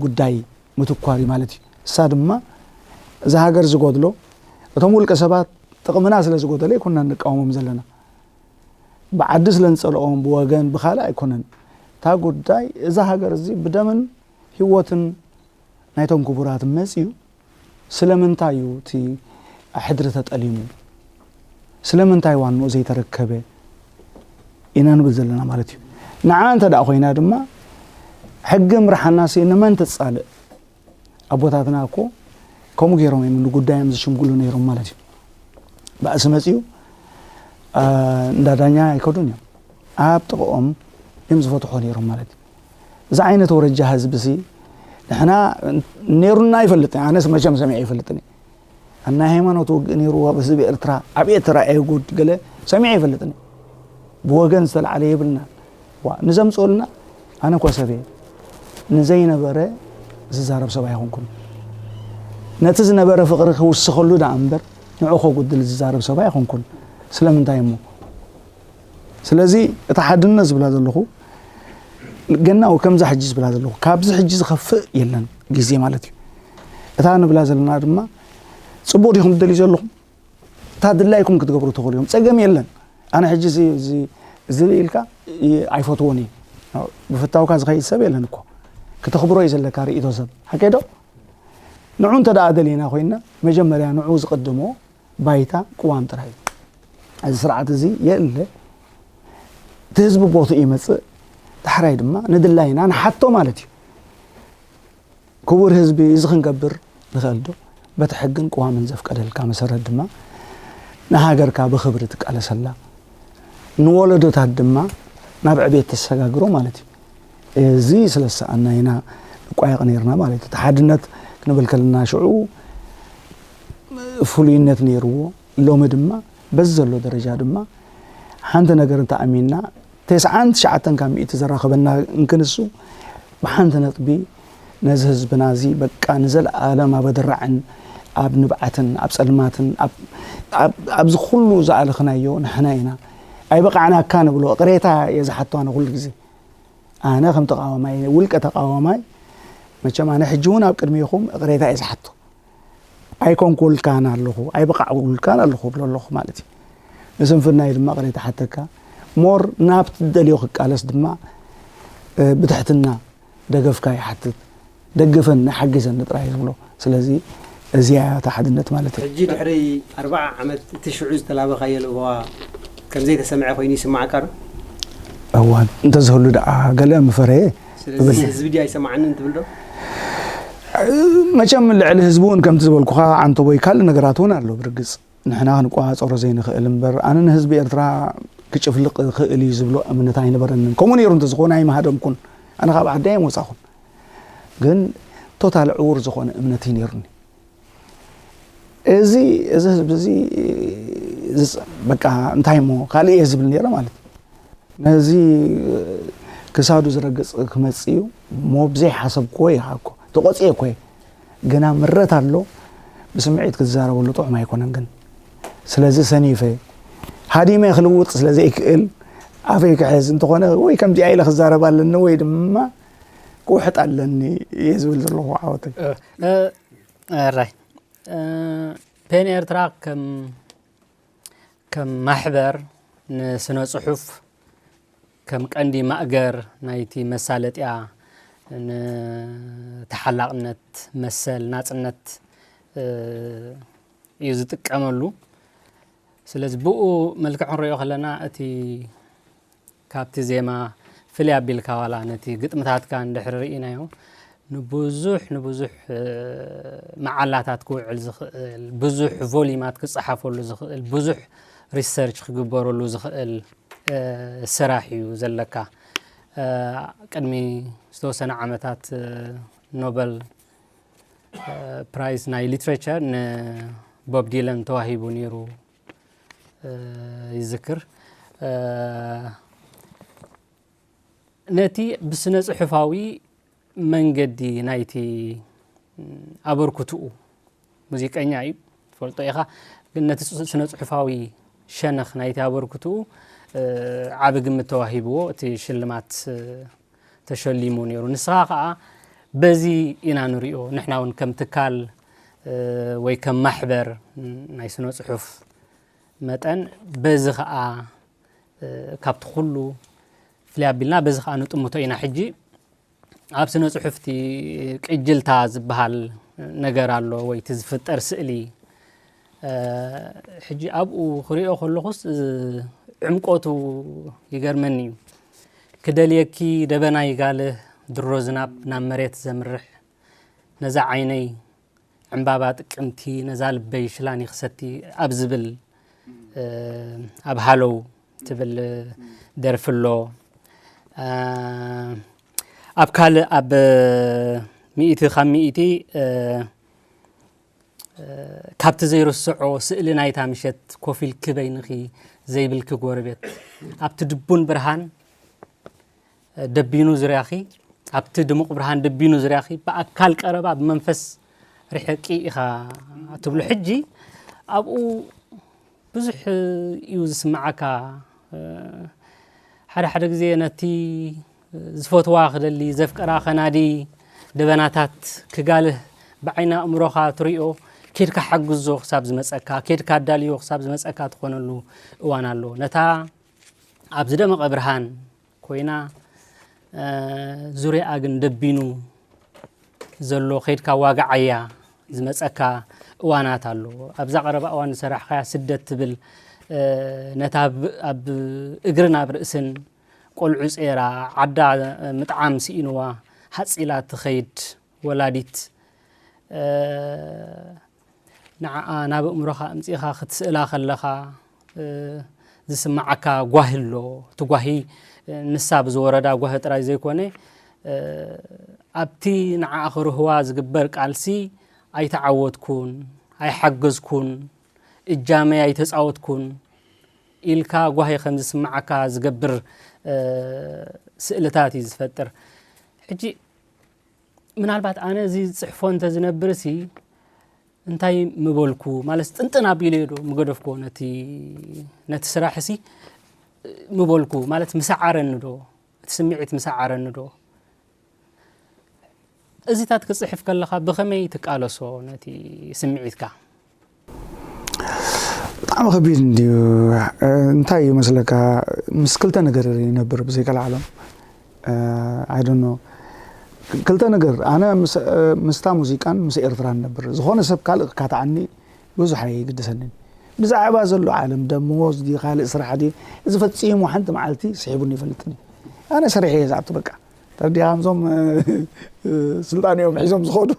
ጉዳይ ምትኳር እዩ ማለት እዩ። እሳ ድማ እዛ ሃገር ዝጎድሎ እቶም ውልቀ ሰባት ጥቕምና ስለ ዝጎደለ ኣይኮንና ንቃወሞም ዘለና። ብዓዲ ስለ ንጸልኦም ብወገን ብኻልእ ኣይኮነን። እታ ጉዳይ እዛ ሃገር እዚ ብደምን ህይወትን ናይቶም ክቡራት መጽዩ ስለምንታይ እዩ እቲ ሕድሪ ተጠሊሙ? ስለምንታይ ዋንኡ ዘይተረከበ? ኢና ንብል ዘለና ማለት እዩ። ንዓ እንተ ደኣ ኮይና ድማ ሕጊ ምርሓናሲ ንመን ተጻልእ? ኣቦታትና እኮ ከምኡ ገይሮም እዮም ንጉዳዮም ዝሽምግሉ ነይሮም ማለት እዩ። ባእሲ መጺኡ እንዳ ዳኛ ኣይከዱን እዮም፣ ኣብ ጥቕኦም እዮም ዝፈትሖ ነይሮም ማለት እዩ። እዚ ዓይነት ወረጃ ህዝቢ ሲ ንሕና ነይሩና ኣይፈልጥን። ኣነስ መቸም ሰሚዐ ኣይፈልጥን። ኣናይ ሃይማኖት ውግእ ነይሩ ኣብ ህዝቢ ኤርትራ ኣብ ኤርትራ ኣይጉድ ገለ ሰሚዐ ኣይፈልጥን። ብወገን ዝተላዕለ የብልና። ዋ ንዘምፅኡልና ኣነ ኮሰብ እየ። ንዘይነበረ ዝዛረብ ሰብ ኣይኮንኩን። ነቲ ዝነበረ ፍቕሪ ክውስኸሉ ደኣ እምበር ንዑ ከጉድል ዝዛረብ ሰብ ኣይኮንኩን። ስለምንታይ እሞ? ስለዚ እታ ሓድነት ዝብላ ዘለኹ ገና ከምዛ ሕጂ ዝብላ ዘለኹ ካብዚ ሕጂ ዝኸፍእ የለን ግዜ ማለት እዩ። እታ ንብላ ዘለና ድማ ጽቡቕ ዲኹም ትደልዩ ዘለኹም እታ ድላይኩም ክትገብሩ ትኽእሉ እዮም። ጸገም የለን። ኣነ ሕጂ እዚ እዚ እዚ ኢልካ ይ- ኣይፈትዎን እዩ። ብፍታውካ ዝኸይድ ሰብ የለን እኮ። ክትኽብሮ እዩ ዘለካ ርእይቶ ሰብ። ሓቀይ ዶ? ንዑ እንተ ደኣ ደሊና ኮይና መጀመርያ ንዑ ዝቕድሞ ባይታ ቅዋም ጥራይ እዩ። እዚ ስርዓት እዚ የእለ እቲ ህዝቢ ቦትኡ ይመጽእ። ዳሕራይ ድማ ንድላይና ንሓቶ ማለት እዩ። ክቡር ህዝቢ እዚ ክንገብር ንኽእል ዶ? በቲ ሕግን ቅዋምን ዘፍቀደልካ መሰረት ድማ ንሃገርካ ብኽብሪ ትቃለሰላ፣ ንወለዶታት ድማ ናብ ዕቤት ተሰጋግሮ ማለት እዩ። እዚ ስለ ዝሰኣና ኢና ንቋየቕ ነይርና ማለት እዩ። እቲ ሓድነት ክንብል ከለና ሽዑ ፍሉይነት ነይርዎ። ሎሚ ድማ በዚ ዘሎ ደረጃ ድማ ሓንቲ ነገር እንተኣሚንና ተስዓን ትሽዓተን ካብ ሚእቲ ዘራኽበና እንክንሱ ብሓንቲ ነጥቢ ነዚ ህዝብና እዚ በቃ ንዘለኣለም ኣብ ኣደራዕን ኣብ ንብዓትን ኣብ ጸልማትን ኣብ- ኣብ- ኣብዚ ኩሉ ዝኣለኽናዮ ንሕና ኢና። ኣይበቃዕናካ ንብሎ ቅሬታ እየ ዝሓቶ ኣነ ኩሉ ግዜ። ኣነ ከም ተቃዋማይ ውልቀ ተቃዋማይ መቸም ኣነ ሕጂ እውን ኣብ ቅድሚኹም ቅሬታ እየ ዝሓቶ። ኣይኮንኩልካን ኣለኹ ኣይበቃዕኩልካን ኣለኹ እብሎ ኣለኹ ማለት እዩ። ንስንፍናይ ድማ ቅሬታ ሓተካ ሞር ናብቲ ደልዮ ክቃለስ ድማ እ፣ ብትሕትና ደገፍካ ይሓትት። ደግፈኒ ሓግዘኒ ጥራይ ዝብሎ። ስለዚ እዚያ እያ እታ ሓድነት ማለት እዩ። ሕጂ ድሕሪ ኣርባዓ ዓመት እቲ ሽዑ ዝተላበኻዮ ልበዋ ከም ዘይተሰምዐ ኮይኑ ይስማዓካ ዶ? እዋን እንተዝህሉ ደኣ ገለ ምፈረየ ስለዚ እብል። ህዝቢ ድዩ ኣይሰማዓንን ትብል ዶ? መቸም ልዕሊ ህዝቢ እውን ከምቲ ዝበልኩኻ ዓንተቦይ ካልእ ነገራት እውን ኣሎ ብርግጽ ንሕና ክንቆጻጸሮ ዘይንኽእል እምበር ኣነ ንህዝቢ ኤርትራ ክጭፍልቕ ይኽእል እዩ ዝብሎ እምነት ኣይነበረንን። ከምኡ ነይሩ እንተዝኾነ ኣይምሃደምኩን። ኣነ ካብ ዓዲ ኣይምወጻኹን። ግን ቶታል ዕዉር ዝኾነ እምነት እዩ ነይሩኒ። እዚ እዚ ህዝቢ እዚ ዝጽ- በቃ እንታይ እሞ ካልእ እየ ዝብል ነይረ ማለት እዩ። ነዚ ክሳዱ ዝረግጽ ክመጽእ እዩ እሞ ብዘይሓሰብክዎ ይሃኮ ተቆጽየ እኮ እየ። ግና ምረት ኣሎ። ብስምዒት ክትዛረበሉ ጥዑም ኣይኮነን ግን ስለዚ ሰኒፈ ሃዲመ ክልውጥ ስለ ዘይክእል ኣፈይ ክሕዝ እንተኾነ ወይ ከምዚኣ ኢለ ክዛረብ ኣለኒ ወይ ድማ ክውሕጥ ኣለኒ እየ ዝብል ዘለኹ ዓወተይ። ራይ ፔን ኤርትራ ከም ከም ማሕበር ንስነ ጽሑፍ ከም ቀንዲ ማእገር ናይቲ መሳለጥያ ንተሓላቕነት መሰል ናጽነት እዩ ዝጥቀመሉ። ስለዚ ብኡ መልክዕ ክንሪኦ ከለና እቲ ካብቲ ዜማ ፍልይ ኣቢልካ ዋላ ነቲ ግጥምታትካ እንድሕሪ ርኢናዮ ንብዙሕ ንብዙሕ መዓላታት ክውዕል ዝኽእል ብዙሕ ቮሊማት ክፀሓፈሉ ዝኽእል ብዙሕ ሪሰርች ክግበረሉ ዝኽእል ስራሕ እዩ ዘለካ። ቅድሚ ዝተወሰነ ዓመታት ኖበል ፕራይዝ ናይ ሊትሬቸር ንቦብ ዲለን ተዋሂቡ ነይሩ ይዝክር። ነቲ ብስነ ጽሑፋዊ መንገዲ ናይቲ ኣበርክትኡ ሙዚቀኛ እዩ ትፈልጦ ኢኻ፣ ግን ነቲ ስነ ጽሑፋዊ ሸነኽ ናይቲ ኣበርክትኡ ዓቢ ግምት ተዋሂብዎ እቲ ሽልማት ተሸሊሙ ነይሩ። ንስኻ ከኣ በዚ ኢና ንሪኦ ንሕና እውን ከም ትካል ወይ ከም ማሕበር ናይ ስነ ጽሑፍ መጠን በዚ ከኣ ካብቲ ኩሉ ፍልይ ኣቢልና በዚ ከኣ ንጥምቶ ኢና። ሕጂ ኣብ ስነ ጽሑፍቲ ቅጅልታ ዝበሃል ነገር ኣሎ ወይ እቲ ዝፍጠር ስእሊ ሕጂ ኣብኡ ክሪኦ ከለኹስ ዕምቆቱ ይገርመኒ እዩ። ክደልየኪ ደበናይ ጋልህ ድሮ ዝናብ ናብ መሬት ዘምርሕ፣ ነዛ ዓይነይ ዕምባባ ጥቅምቲ፣ ነዛ ልበይ ሽላኒ ክሰቲ ኣብ ዝብል፣ እ፣ ኣብ ሃለው ትብል ደርፊ ኣሎ። እ፣ ኣብ ካልእ፣ ኣብ ሚእቲ ካብ ሚእቲ፣ እ፣ እ፣ ካብቲ ዘይርስዖ ስእሊ ናይታ ምሸት፣ ኮፍ ኢልኪ በይንኺ ዘይብልኪ ጎረቤት፣ ኣብቲ ድቡን ብርሃን ደቢኑ ዙርያኺ፣ ኣብቲ ድሙቕ ብርሃን ደቢኑ ዙርያኺ፣ ብኣካል ቀረባ፣ ብመንፈስ ርሕቂ ኢኻ ትብሉ። ሕጂ ኣብኡ ብዙሕ እዩ ዝስምዓካ። እ፣ ሓደ ሓደ ግዜ ነቲ ዝፈትዋ ክደሊ፣ ዘፍቅራ ከናዲ፣ ደበናታት ክጋልህ ብዓይኒ ኣእምሮኻ ትርእዮ፣ ኬድካ ሓግዞ ክሳብ ዝመጸካ፣ ኬድካ ኣዳልዮ ክሳብ ዝመጸካ ትኾነሉ እዋን ኣሎ። ነታ ኣብ ዝደመቐ ብርሃን ኮይና፣ እ፣ ዙርያኣ ግን ደቢኑ ዘሎ፣ ከይድካ ዋግዓያ ዝመጸካ እዋናት ኣሎ። ኣብዛ ቀረባ እዋን ዝሰራሕካያ ስደት ትብል፣ እ፣ ነታ ብ-፣ ኣብ እግርን ኣብ ርእስን ቆልዑ ጼራ፣ ዓዳ ምጥዓም ስኢንዋ፣ ሃጽ ኢላ ትኸይድ ወላዲት፣ እ፣ ንዓኣ ናብ ኣእምሮኻ ኣምጺእኻ ክትስእላ ከለኻ፣ እ፣ ዝስምዓካ ጓሂ ኣሎ። እቲ ጓሂ፣ እ፣ ንሳ ብዝወረዳ ጓሂ ጥራይ ዘይኮነ፣ እ፣ ኣብቲ ንዓኣ ክርህዋ ዝግበር ቃልሲ ኣይተዓወትኩን፣ ኣይሓገዝኩን፣ እጃመይ ኣይተጻወትኩን ኢልካ ጓሂ ከም ዝስምዓካ ዝገብር፣ እ፣ ስእልታት እዩ ዝፈጥር። ሕጂ ምናልባት ኣነ እዚ ዝጽሕፎ እንተ ዝነብርሲ እንታይ ምበልኩ? ማለት ጥንጥን ኣቢለዮ ዶ ምገደፍኩዎ ነቲ፣ ነቲ ስራሕሲ ምበልኩ? ማለት ምሰዓረኒ ዶ? እቲ ስምዒት ምሰዓረኒ ዶ? እዚታት ክጽሕፍ ከለኻ ብኸመይ ትቃለሶ ነቲ ስምዒትካ? ብጣዕሚ ከቢድ እንድዩ። እ፣ እንታይ እዩ መስለካ፣ ምስ ክልተ ነገር ይነብር ብዘይ ካልእ ዓለም። እ፣ I don't know። ክልተ ነገር፣ ኣነ ምስ፣ እ፣ ምስታ ሙዚቃን ምስ ኤርትራን ነብር። ዝኾነ ሰብ ካልእ ክካትዓኒ ብዙሕ ኣይግድሰንን። ብዛዕባ ዘሎ ዓለም፣ ደሞዝ ድዩ ካልእ ስራሕ ድዩ፣ እዚ ፈጺሙ ሓንቲ መዓልቲ ስሒቡኒ ይፈልጥን እዩ። ኣነ ሰሪሐ እየ ዝኣቱ በቃ። ተረዲኻ፣ ከምዞም፣ እ፣ እ፣ ስልጣን እዮም ሒዞም ዝኸዱ።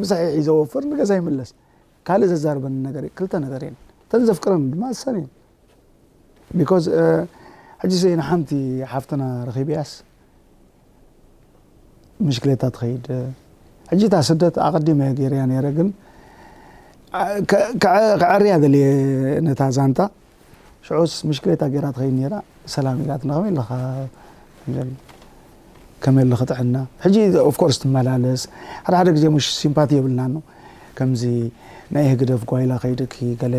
ምሳሕ ሒዘ ወፍር ንገዛ ይምለስ። ካልእ ዘዛርበኒ ነገር፣ ክልተ ነገር እየን። እተን ዘፍቅረን ድማ እሰን እየን። Because፣ እ፣ ሕጂ ዘይ ንሓንቲ ሓፍትና ረኺበያስ ምሽክሌታ ትኸይድ። ሕጂ እታ ስደት ኣቐዲመ ገይረያ ነይረ፣ ግን፣ እ፣ ከ-፣ ከዐ-፣ ከዐርያ ደልየ ነታ ዛንታ። ሽዑስ ምሽክሌታ ገይራ ትኸይድ ነይራ። ሰላም ኢላትና፣ "ከመይ ኣለኻ? ከመይ ኣለኺ ጥዕና?" ሕጂ of course ትመላለስ። ሓደ ሓደ ግዜ ምሽ ሲምፓቲ የብልናን ነው። ከምዚ ናይ ህግደፍ ጓይላ ከይድኪ ገለ፣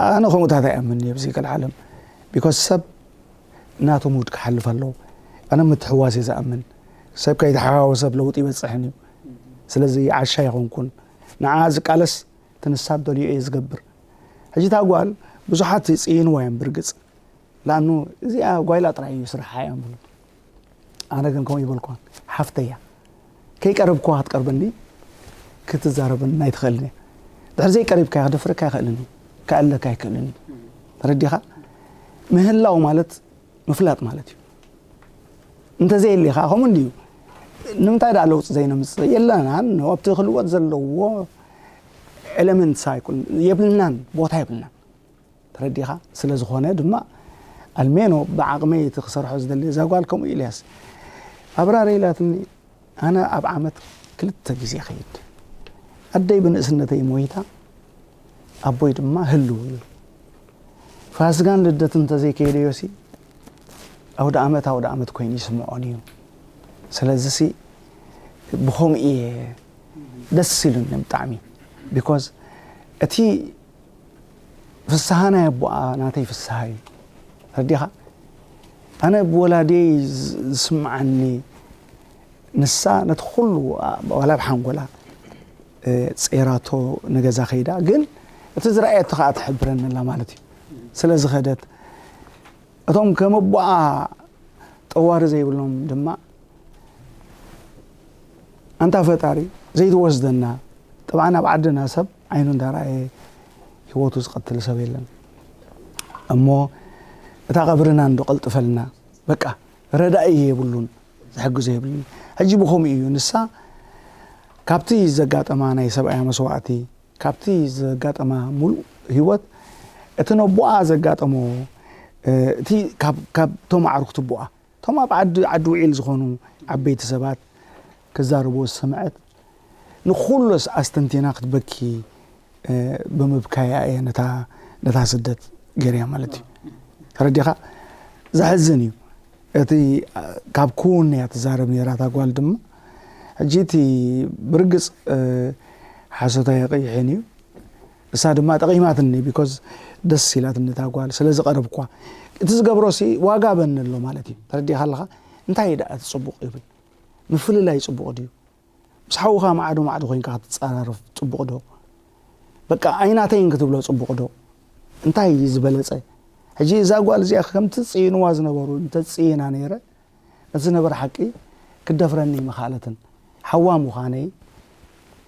ኣነ ከምኡታት ኣይኣምን እየ ብዘይ ገለ ዓለም። Because ሰብ ናቱ ሙድ ክሓልፍ ኣለዎ። ኣነ ምትሕዋስ እየ ዝኣምን። ሰብ ከይተሓዋወሰ ኣብ ለውጢ ይበጽሕን እዩ። ስለዚ ዓሻ ኣይኮንኩን። ንዓ ዝቃለስ እቲ ንሳ ደልዮ እየ ዝገብር። ሕጂ እታ ጓል ብዙሓት ይጽይንዋ እዮም ብርግጽ። ለኣኑ እዚኣ ጓይላ ጥራይ እዩ ስርሓ እዮም ብሉ። ኣነ ግን ከምኡ ይበልኳን። ሓፍተያ። ከይቀረብኩዋ ክትቀርበኒ ክትዛረበኒ ኣይትኽእልን እያ። ድሕሪ ዘይቀሪብካያ ክደፍረካ ኣይኽእልን እዩ። ከዕለካ ኣይክእልን እዩ። ተረዲኻ? ምህላው ማለት ምፍላጥ ማለት እዩ። እንተዘየሊ ኸዓ ከምኡ እንድዩ። ንምንታይ ደኣ ለውጢ ዘይነምጽእ? የለናን። ኣብቲ ክልወጥ ዘለዎ ኤለመንትስ ኣይኮን፣ የብልናን፣ ቦታ የብልናን። ተረዲኻ? ስለ ዝኾነ ድማ ኣልሜኖ ብዓቕመይ እቲ ክሰርሖ ዝደሊ እዛ ጓል ከምኡ ኢልያስ ኣብራር ኢላትኒ። ኣነ ኣብ ዓመት ክልተ ግዜ ኸይድ። ኣደይ ብንእስነተይ ሞይታ፣ ኣቦይ ድማ ህልው እዩ። ፋስጋን ልደትን እንተዘይከይደዮሲ ኣውደ ኣመት ኣውደ ኣመት ኮይኑ ይስምዖን እዩ። ስለዚሲ ብኸምኡ እየ ደስ ኢሉኒ ብጣዕሚ። Because እቲ ፍስሃ ናይ ኣቦኣ ናተይ ፍስሃ እዩ። ተረዲኻ? ኣነ ብወላዲየይ ዝ-፣ ዝስምዓኒ ንሳ ነቲ ኩሉ፣ ኣ-፣ ዋላ ብሓንጎላ፣ እ፣ ጸይራቶ ንገዛ ከይዳ፣ ግን እቲ ዝረኣየቶ ከኣ ትሕብረኒ ኣላ ማለት እዩ። ስለ ዝኸደት፣ እቶም ከም ኣቦኣ ጠዋሪ ዘይብሎም ድማ፣ ኣንታ ፈጣሪ ዘይትወስደና። ጠብዓን ኣብ ዓድና ሰብ ዓይኑ እንዳረኣየ ህይወቱ ዝቐትል ሰብ የለን። እሞ እታ ቀብርና እንዶ ቀልጥፈልና፣ በቃ ረዳኢ የብሉን። ዝሕግዞ የብልኒ። ሕጂ ብኸምኡ እዩ ንሳ ካብቲ ዘጋጠማ ናይ ሰብኣያ መስዋእቲ፣ ካብቲ ዘጋጠማ ሙሉእ ህይወት፣ እቲ ነቦኣ ዘጋጠሞ፣ እ፣ እቲ ካብ፣ ካብ እቶም ኣዕሩኽቲ ኣቦኣ፣ እቶም ኣብ ዓዲ፣ ዓዲ ውዒል ዝኾኑ ዓበይቲ ሰባት ክዛረብዎ ዝሰምዐት፣ ንኹሎስ ኣስተንቲና ክትበኪ፣ እ፣ ብምብካያ እየ ነታ፣ ነታ ስደት ገይረያ ማለት እዩ። ተረዲኻ? ዘሕዝን እዩ። እቲ፣ እ፣ ካብ ክውን እያ ትዛረብ ነይራ እታ ጓል ድማ። ሕጂ እቲ ብርግጽ፣ እ፣ ሓሶት ኣየቐይሕን እዩ። እሳ ድማ ጠቒማትኒ፣ ቢኮዝ ደስ ኢላትኒ እታ ጓል ስለ ዝቐረብኳ። እቲ ዝገብሮሲ ዋጋ በኒ ኣሎ ማለት እዩ። ተረዲኻ ኣለኻ? እንታይ ደኣ እቲ ጽቡቕ ይብል? ምፍልላይ ጽቡቕ ድዩ? ምስ ሓውኻ ማዕዶ ማዕዶ ኮይንካ ክትጸራረፍ ጽቡቕ ዶ? በቃ ኣይናተይን ክትብሎ ጽቡቕ ዶ? እንታይ እዩ ዝበለጸ? ሕጂ እዛ ጓል እዚኣ ከምቲ ጽይንዋ ዝነበሩ እንተጽይና ነይረ፣ ነቲ ዝነበረ ሓቂ ክትደፍረኒ ምኸኣለትን። ሓዋ ምዃነይ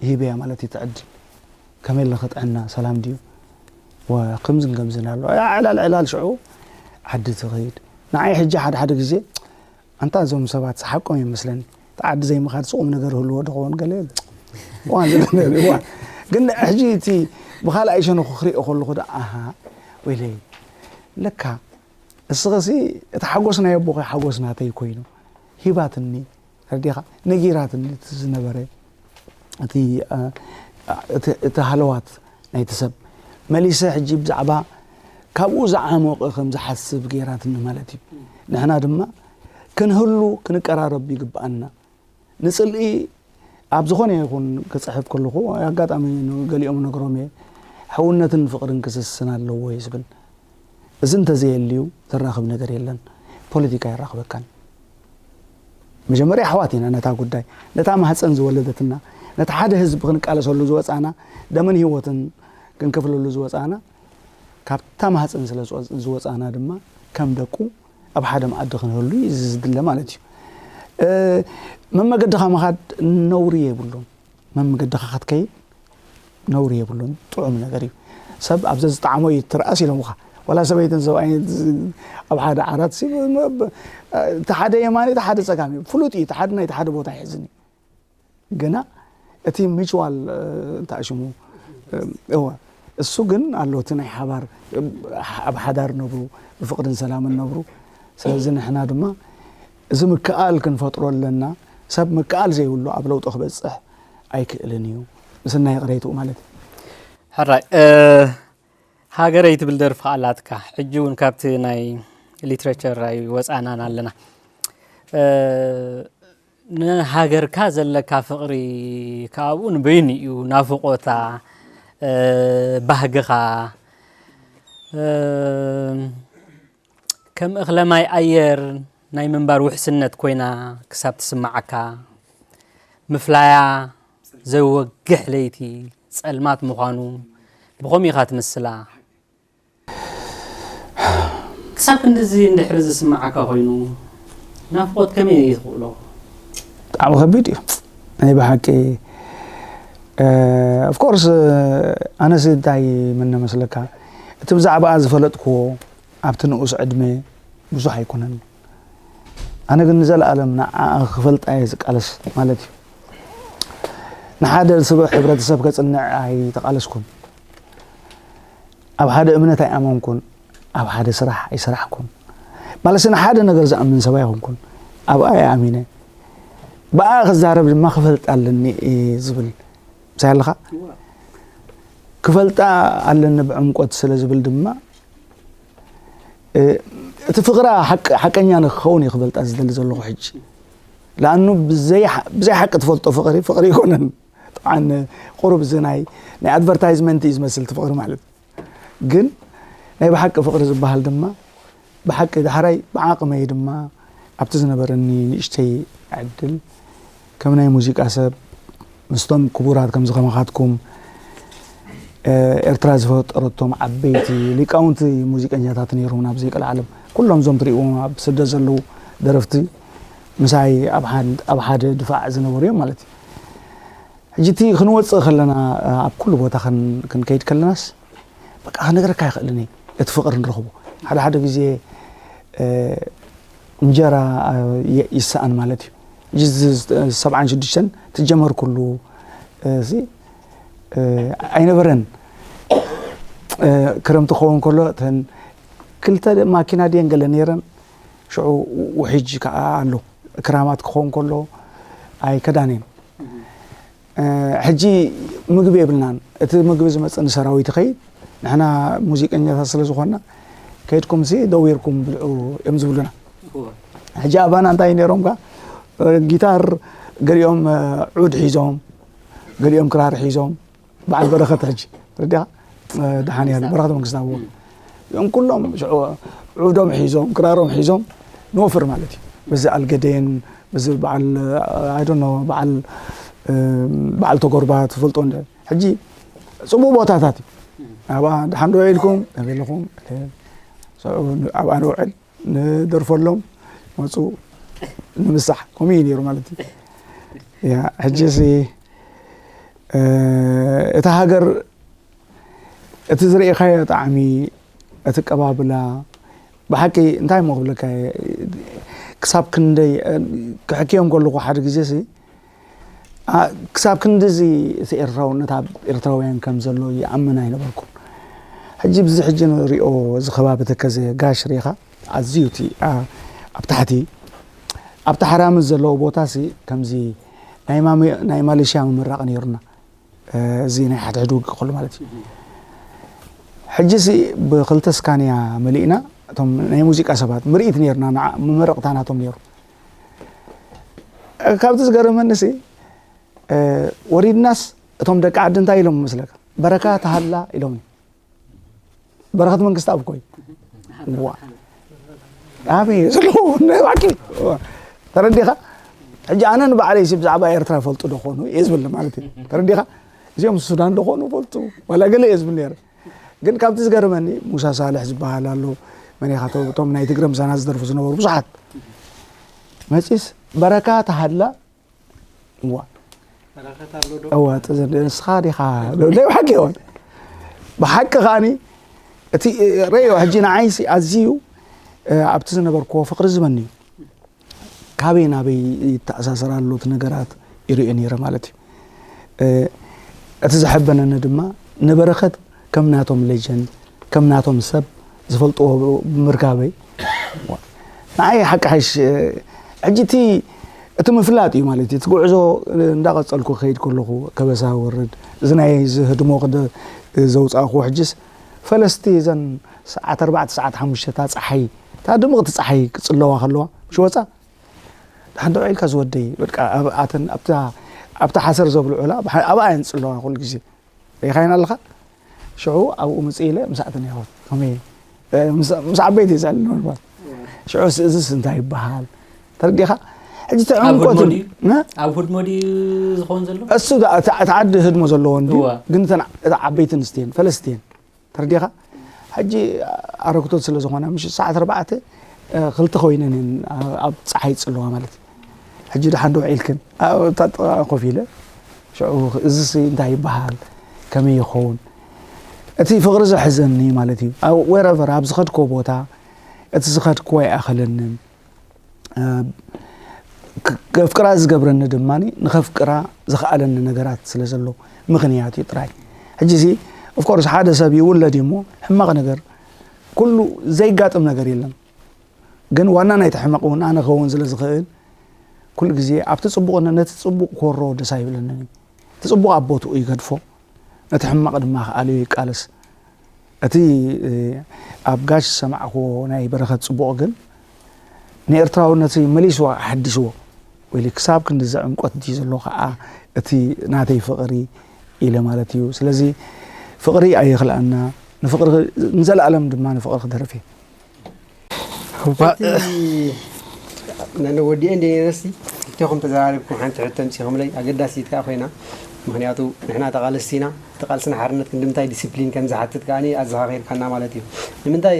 ሂበያ ማለት እዩ እቲ ዕድል። ከመይ ኣለኺ ጥዕና፣ ሰላም ድዩ? ወ-፣ ከምዝን ከምዝን ኣሎ። ዕላል ዕላል ሽዑ ዓዲ ትኸይድ። ንዓይ ሕጂ ሓደ ሓደ ግዜ ኣንታ እዞም ሰባት ሓቆም ይመስለኒ። እቲ ዓዲ ዘይምኻድ ስቑም ነገር ህልዎ ዶ ኸውን ገለ የለ። እዋን ዝለለ እዋን። ግን ሕጂ እቲ ብኻልኣይ ሸነኹ ክሪኦ ከለኹ ደኣ፣ ኣሃ፣ ወይለይ፣ ለካ እስኸሲ እቲ ሓጎስ ናይ ኣቦኺ ሓጎስ ናተይ ኮይኑ። ሂባትኒ፣ ተረዲኻ? ነጊራትኒ እቲ ዝነበረ፣ እቲ፣ እ፣ እቲ፣ እቲ ሃለዋት ናይቲ ሰብ። መሊሰ ሕጂ ብዛዕባ ካብኡ ዝዓሞቐ ከም ዝሓስብ ገይራትኒ ማለት እዩ። ንሕና ድማ ክንህሉ፣ ክንቀራረብ ይግብኣና። ንጽልኢ ኣብ ዝኾነ ይኹን ክጽሕፍ ከለኹ፣ ኣጋጣሚ ንገሊኦም ነግሮም እየ፣ ሕውነትን ፍቕርን ክስስን ኣለዎ እየ ዝብል። እዚ እንተዘየልዩ ዘራኽብ ነገር የለን። ፖለቲካ የራኽበካን። መጀመርያ ኣሕዋት ኢና ነታ ጉዳይ፣ ነታ ማህፀን ዝወለደትና፣ ነቲ ሓደ ህዝቢ ክንቃለሰሉ ዝወፃና፣ ደምን ህይወትን ክንከፍለሉ ዝወፃና፣ ካብታ ማህፀን ስለ ዝወ-፣ ዝወፃና ድማ ከም ደቁ ኣብ ሓደ መኣዲ ክንህሉ እዩ እዚ ዝድለ ማለት እዩ። እ፣ መመገድኻ ምኻድ ነውሪ የብሉን። መመገድኻ ክትከይድ ነውሪ የብሉን፣ ጥዑም ነገር እዩ። ሰብ ኣብ ዘዝጠዓሞ እዩ ትርኣስ ኢሎምኻ። ዋላ ሰበይትን ሰብኣይን ኣብ ሓደ ዓራት ሲ-፣ እቲ ሓደ የማኒ፣ እቲ ሓደ ጸጋም እዩ። ፍሉጥ እዩ፣ እቲ ሓደ ናይቲ ሓደ ቦታ ይሕዝን እዩ። ግና እቲ ሚቹዋል፣ እ፣ እንታይ ሽሙ፣ እ፣ እወ፣ እሱ ግን ኣሎ፣ እቲ ናይ ሓባር፣ እ፣ ኣብ ሓዳር ነብሩ፣ ብፍቕርን ሰላምን ነብሩ። ስለዚ ንሕና ድማ እዚ ምክኣል ክንፈጥሮ ኣለና። ሰብ ምክኣል ዘይብሉ ኣብ ለውጢ ክበጽሕ ኣይክእልን እዩ። ምስናይ ይቕሬትኡ ማለት እዩ። ሕራይ፣ እ፣ ሃገረይ ትብል ደርፊ ከኣ ኣላትካ። ሕጂ እውን ካብቲ ናይ ሊትሬቸር ኣይወጻእናን ኣለና። እ፣ ንሃገርካ ዘለካ ፍቕሪ ከኣ ኣብኡ ንበይኑ እዩ። ናፍቖታ፣ እ፣ ባህግኻ፣ እ፣ ከም እኽለ ማይ ኣየር ናይ ምንባር ውሕስነት ኮይና ክሳብ ትስምዓካ፣ ምፍላያ ዘይወግሕ ለይቲ ጸልማት ምዃኑ ብኸምኡ ኢኻ ትምስላ። ክሳብ ክንድዚ እንድሕሪ ዝስምዓካ ኮይኑ፣ ናፍቖት ከመይ ትኽእሎ? ብጣዕሚ ከቢድ እዩ ናይ ብሓቂ። እ፣ ኦፍ ኮርስ፣ ኣነስ እንታይ ምነ መስለካ፣ እቲ ብዛዕባኣ ዝፈለጥክዎ ኣብቲ ንኡስ ዕድመ ብዙሕ ኣይኮነን። ኣነ ግን ንዘለኣለም ንዓኣ ክፈልጣ እየ ዝቃለስ ማለት እዩ። ንሓደ ስቡሕ ሕብረተሰብ ከጽንዕ ኣይተቓለስኩን። ኣብ ሓደ እምነት ኣይኣመንኩን። ኣብ ሓደ ስራሕ ኣይሰራሕኩን። ማለትሲ ንሓደ ነገር ዝኣምን ሰብ ኣይኮንኩን። ኣብኣ እየ ኣሚነ። ብኣ ክዛረብ ድማ ክፈልጣ ኣለኒ እየ ዝብል። ምሳይ ኣለኻ? ክፈልጣ ኣለኒ ብዕምቆት ስለ ዝብል ድማ፣ እ፣ እቲ ፍቕራ ሓቅ-፣ ሓቀኛ ንክኸውን እየ ክፈልጣ ዝደሊ ዘለኹ ሕጂ። ለኣኑ ብዘይ ሓ-፣ ብዘይ ሓቂ ትፈልጦ ፍቕሪ፣ ፍቕሪ ኣይኮነን። ጠብዓን ቁሩብ እዚ ናይ፣ ናይ ኣድቨርታይዝመንት እዩ ዝመስል እቲ ፍቕሪ ማለት። ግን ናይ ብሓቂ ፍቕሪ ዝበሃል ድማ ብሓቂ ዳሕራይ ብዓቕመይ ድማ ኣብቲ ዝነበረኒ ንእሽተይ ዕድል ከም ናይ ሙዚቃ ሰብ ምስቶም ክቡራት ከምዚ ከማኻትኩም፣ እ፣ ኤርትራ ዝፈጠረቶም ዓበይቲ ሊቃውንቲ ሙዚቀኛታት ነይሮም ናብ ዘይቀልዓለም። ኩሎም እዞም ትርእይዎም ኣብ ስደት ዘለዉ ደረፍቲ ምሳይ ኣብ ሓን-፣ ኣብ ሓደ ድፋዕ ዝነበሩ እዮም ማለት እዩ። ሕጂ እቲ ክንወጽእ ከለና፣ ኣብ ኩሉ ቦታ ክን-፣ ክንከይድ ከለናስ፣ በቃ ክነግረካ ኣይኽእልን እየ፣ እቲ ፍቕሪ ንረኽቦ። ሓደ ሓደ ግዜ፣ እ፣ እንጀራ ይስኣን ማለት እዩ። እዚ ሰብዓን ሽዱሽተን ትጀመር ኩሉ እዚ ኣይነበረን። ክረምቲ ክኸውን ከሎ እተን ክልተ ማኪና ድየን ገለ ነይረን። ሽዑ ውሒጅ ከዓ ኣሎ። ክራማት ክኸውን ከሎ ኣይከዳንን። ሕጂ ምግቢ የብልናን። እቲ ምግቢ ዝመፅእ ንሰራዊት ይኸይድ። ንሕና ሙዚቀኛታት ስለ ዝኾንና ከይድኩም ሲ ደዊርኩም ብልዑ እዮም ዝብሉና። ሕጂ ኣባና እንታይ ነይሮም ካ ጊታር ገሊኦም ዑድ ሒዞም፣ ገሊኦም ክራር ሒዞም፣ በዓል በረኸት ሕጂ ረዲኻ ደሓን ያለ በረኸት መንግስታዊ እዮም። ኩሎም ሽዑ ዑዶም ሒዞም ክራሮም ሒዞም ንወፍር ማለት እዩ። በዚ ኣልገዴን በዚ በዓል ኣይዶኖ በዓል በዓል ተጎርባ ትፈልጦ እንደ ሕጂ ፅቡቅ ቦታታት እዩ። ኣብኣ ደሓን ዶ ኢልኩም ኣበለኹም ኣብኣ ንውዕል ንደርፈሎም መፁ ንምሳሕ ከምኡ እዩ ነይሩ ማለት እዩ። ሕጂ ሲ እታ ሃገር እቲ ዝርእኻዮ ጣዕሚ እቲ ቀባብላ ብሓቂ እንታይ እሞ ክብለካ ክሳብ ክንደይ ክሕክዮም ከለኹ ሓደ ግዜ ሲ ክሳብ ክንድዚ እቲ ኤርትራውነት ኣብ ኤርትራውያን ከም ዘሎ ይኣምን ኣይነበርኩን። ሕጂ ብዚ ሕጂ ንሪኦ እዚ ከባቢ ተከዘ ጋሽ ሪኻ ኣዝዩ እቲ ኣብ ታሕቲ ኣብቲ ሓራምዝ ዘለዎ ቦታ ሲ ከምዚ ናይ ማሌሽያ ምምራቕ ነይሩና። እዚ ናይ ሓድሕድ ውግእ ከሎ ማለት እዩ። ሕጂ ሲ ብክልተ ስካንያ መሊእና እቶም ናይ ሙዚቃ ሰባት ምርኢት ነይርና መመረቕታ ናቶም ነይሩ። ካብቲ ዝገረመኒ ሲ ወሪድናስ እቶም ደቂ ዓዲ እንታይ ኢሎም መስለካ በረካ ተሃላ ኢሎም። በረኸት መንግስቲ ኣብ ኮይ ዋ ኣበይ ዘለዎ ነባኪ ተረዲኻ። ሕጂ ኣነ ንባዕለይ ሲ ብዛዕባ ኤርትራ ፈልጡ ዶ ኾኑ እየ ዝብል ማለት እዩ። ተረዲኻ እዚኦም ሱዳን ዶ ኾኑ ፈልጡ ዋላ ገለ እየ ዝብል ነይረ። ግን ካብቲ ዝገርመኒ ሙሳ ሳልሕ ዝበሃል ኣሎ መን ኢኻ እቶም ናይ ትግረ ምሳና ዝደርፉ ዝነበሩ ብዙሓት መፂስ በረካ ተሃላ እዋ እዋ ንስኻ ዲኻ ናይ ብሓቂ ይሆን ብሓቂ ከዓኒ እቲ ረዮ ሕጂ ንዓይሲ ኣዝዩ ኣብቲ ዝነበርክዎ ፍቅሪ ዝበኒ እዩ። ካበይ ናበይ ይተኣሳሰር ኣሎ እቲ ነገራት ይርእዮ ነይረ ማለት እዩ። እቲ ዘሐበነኒ ድማ ንበረኸት ከም ናቶም ሌጀንድ ከም ናቶም ሰብ ዝፈልጥዎ ብምርካበይ ንዓይ ሓቂ ሓይሽ ሕጂ እቲ እቲ ምፍላጥ እዩ ማለት እዩ። እቲ ጉዕዞ እንዳቐጸልኩ ክኸይድ ከለኹ ከበሳ ወርድ እዚ ናይ ዝህድሞ ዘውፃእኩ ሕጅስ ፈለስቲ እዘን ሰዓት ኣርባዕተ ሰዓት ሓሙሽተ እታ ፀሓይ እታ ድምቕቲ ፀሓይ ክፅለዋ ከለዋ ምሽ ወፃ ደሓን ደው ኢልካ ዝወደይ በቃ ኣብኣተን ኣብታ ሓሰር ዘብልዑላ ኣብኣ እየን ዝፅለዋ ኩሉ ግዜ ሪኢኻየን ኣለኻ። ሽዑ ኣብኡ ምፅእ ኢለ ምስኣተን ይኸው ከመይ ምስ ዓበይቲ ይዘል ንበል ሽዑ እዚስ እንታይ ይበሃል ተረዲኻ። ሕጂ ተዕምቆት ኣብ ህድሞ ድዩ ዝኸውን ዘሎ? እሱ እቲ ዓዲ ህድሞ ዘለዎ እንዲ ግን እተን ዓበይቲ ኣንስትየን ፈለስቲ እየን ተረዲኻ። ሕጂ ኣረግቶት ስለ ዝኾና ምሽ ሰዓት ኣርባዕተ ክልተ ኮይነን እየን ኣብ ፀሓይ ዝፅለዋ ማለት እዩ። ሕጂ ደሓን ዶ ውዒልክን ኣብታ ጥቓ ኮፍ ኢለ ሽዑ እዚስ እንታይ ይበሃል ከመይ ይኸውን እቲ ፍቕሪ ዘሕዘኒ ማለት እዩ። ዌረቨር ኣብ ዝኸድኮ ቦታ እቲ ዝኸድኮ ኣይኣኸለንን። ከፍቅራ ዝገብረኒ ድማ ንኸፍቅራ ዝኸኣለኒ ነገራት ስለ ዘሎ ምኽንያት እዩ ጥራይ። ሕጂ እዚ ኦፍኮርስ ሓደ ሰብ ይውለድ እዩ እሞ ሕማቕ ነገር ኩሉ ዘይጋጥም ነገር የለን። ግን ዋና ናይቲ ሕመቕ እውን ኣነ ክኸውን ስለ ዝኽእል ኩሉ ግዜ ኣብቲ ፅቡቕ ነቲ ፅቡቕ ኮሮ ደስ ኣይብለንን እዩ። እቲ ፅቡቕ ኣብ ቦትኡ ይገድፎ ነቲ ሕማቕ ድማ ክኣልዮ ይቃለስ። እቲ ኣብ ጋሽ ዝሰማዕክዎ ናይ በረኸት ፅቡቕ ግን ንኤርትራውነት መሊስዎ ኣሓዲስዎ ወይ ክሳብ ክንዲ ዘዕምቆት ድዩ ዘሎ ከዓ እቲ ናተይ ፍቕሪ ኢለ ማለት እዩ። ስለዚ ፍቕሪ ኣየኽልኣና ንፍቕሪ ንዘለኣለም ድማ ንፍቕሪ ክደርፍ እየ። ነነ ወዲኤ እንደ ነረሲ ክልቴኹም ተዘራሪብኩም ሓንቲ ሕቶ ምፂኹምለይ ኣገዳሲት ከዓ ኮይና ምክንያቱ ንሕና ተቓለስቲ ኢና ተቓልስና ሓርነት ክንድምታይ ዲስፕሊን ከም ዝሓትት ከዓ ኣዘኻኺርካና ማለት እዩ። ንምንታይ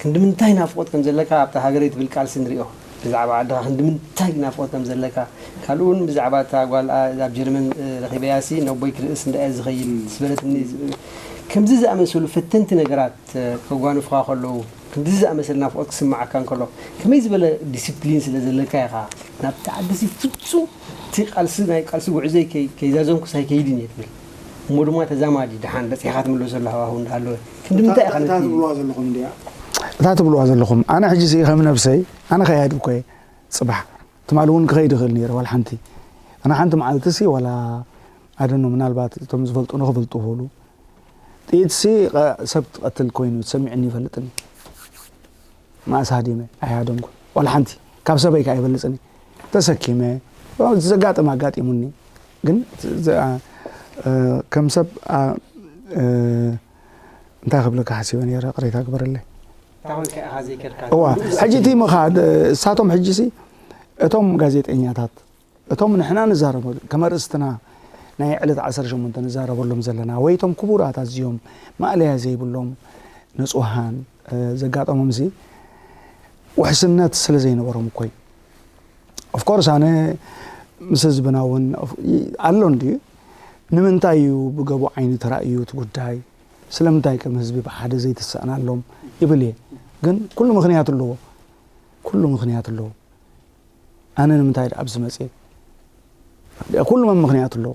ክንዲ ምንታይ ናፍቆት ከም ዘለካ ኣብታ ሃገረይ ትብል ቃልሲ ንሪኦ። ብዛዕባ ዓድኻ ክንዲ ምንታይ ናፍቆት ከም ዘለካ ካልኡ እውን ብዛዕባ እታ ጓል ኣብ ጀርመን ረኺበያ ሲ ነቦይ ክርእስ እንዳየ ዝኸይድ ዝበለትኒ ከምዚ ዝኣመሰሉ ፈተንቲ ነገራት ከጓንፉኻ ከለዉ ክንድዚ ዝኣመሰለ ናፍቖት ክስምዓካ እንከሎ፣ ከመይ ዝበለ ዲሲፕሊን ስለ ዘለካ ኢኻ ናብቲ ዓድሲ ፍጹም እቲ ቃልሲ፣ ናይ ቃልሲ ጉዕዞይ ከይ-፣ ከይዛዘምኩስ ኣይከይድን እየ ትብል። እሞ ድማ ተዛማዲ ደሓን በጺሕካ ትምለሰሉ ሃዋህው እንዳሃለወ፣ ክንዲ ምንታይ ኢኻ እታ ነቲ ትብልዋ ዘለኹም እንድያ? እታ ትብልዋ ዘለኹም፣ ኣነ ሕጂ እዚ ከም ነብሰይ፣ ኣነ ከያዲ እኮ እየ። ጽባሕ ትማሊ እውን ክኸይድ ይኽእል ነይረ፣ ዋላ ሓንቲ። ኣነ ሓንቲ መዓልቲ ሲ ዋላ ኣደኖ፣ ምናልባት እቶም ዝፈልጡኒ ክፈልጡ ይኽእሉ። ጥይት ሲ ቐ-፣ ሰብ ትቐትል ኮይኑ ተሰሚዑኒ ይፈልጥን እዩ። መኣስ ሃዲመ ኣይሃደምኩን። ዋላ ሓንቲ። ካብ ሰበይ ከኣ ኣይበልጽን እዩ። ተሰኪመ፣ ዘጋጥም ኣጋጢሙኒ። ግን ዘ-፣ እ፣ ከም ሰብ፣ ኣ፣ እ፣ እንታይ ክብለካ ሓሲበ ነይረ፣ ቅሬታ ግበረለይ። እታ ኮንካ ኢኻ ዘይከድካ። እዋ፣ ሕጂ እቲ ምኻድ፣ እ፣ እሳቶም ሕጂ ሲ፣ እቶም ጋዜጠኛታት፣ እቶም ንሕና ንዛረበሉ፣ ከም ኣርእስትና ናይ ዕለት ዓሰርተ ሸሞንተ ንዛረበሎም ዘለና፣ ወይ እቶም ክቡራት ኣዝዮም ማእለያ ዘይብሎም ንጹሃን፣ እ፣ ዘጋጠሞም ሲ፣ ውሕስነት ስለ ዘይነበሮም እኮ እዩ። ኦፍኮርስ፣ ኣነ ምስ ህዝብና እውን ኦፍ-፣ ይ-፣ ኣሎ እንድዩ። ንምንታይ እዩ ብገቡ ዓይኒ ተራእዩ እቲ ጉዳይ? ስለምንታይ ከም ህዝቢ ብሓደ ዘይትሰኣናሎም ይብል እየ። ግን ኩሉ ምኽንያት ኣለዎ። ኩሉ ምኽንያት ኣለዎ። ኣነ ንምንታይ ደኣ ኣብዚ መጽየ? ኩሉ መ-፣ ምኽንያት ኣለዎ።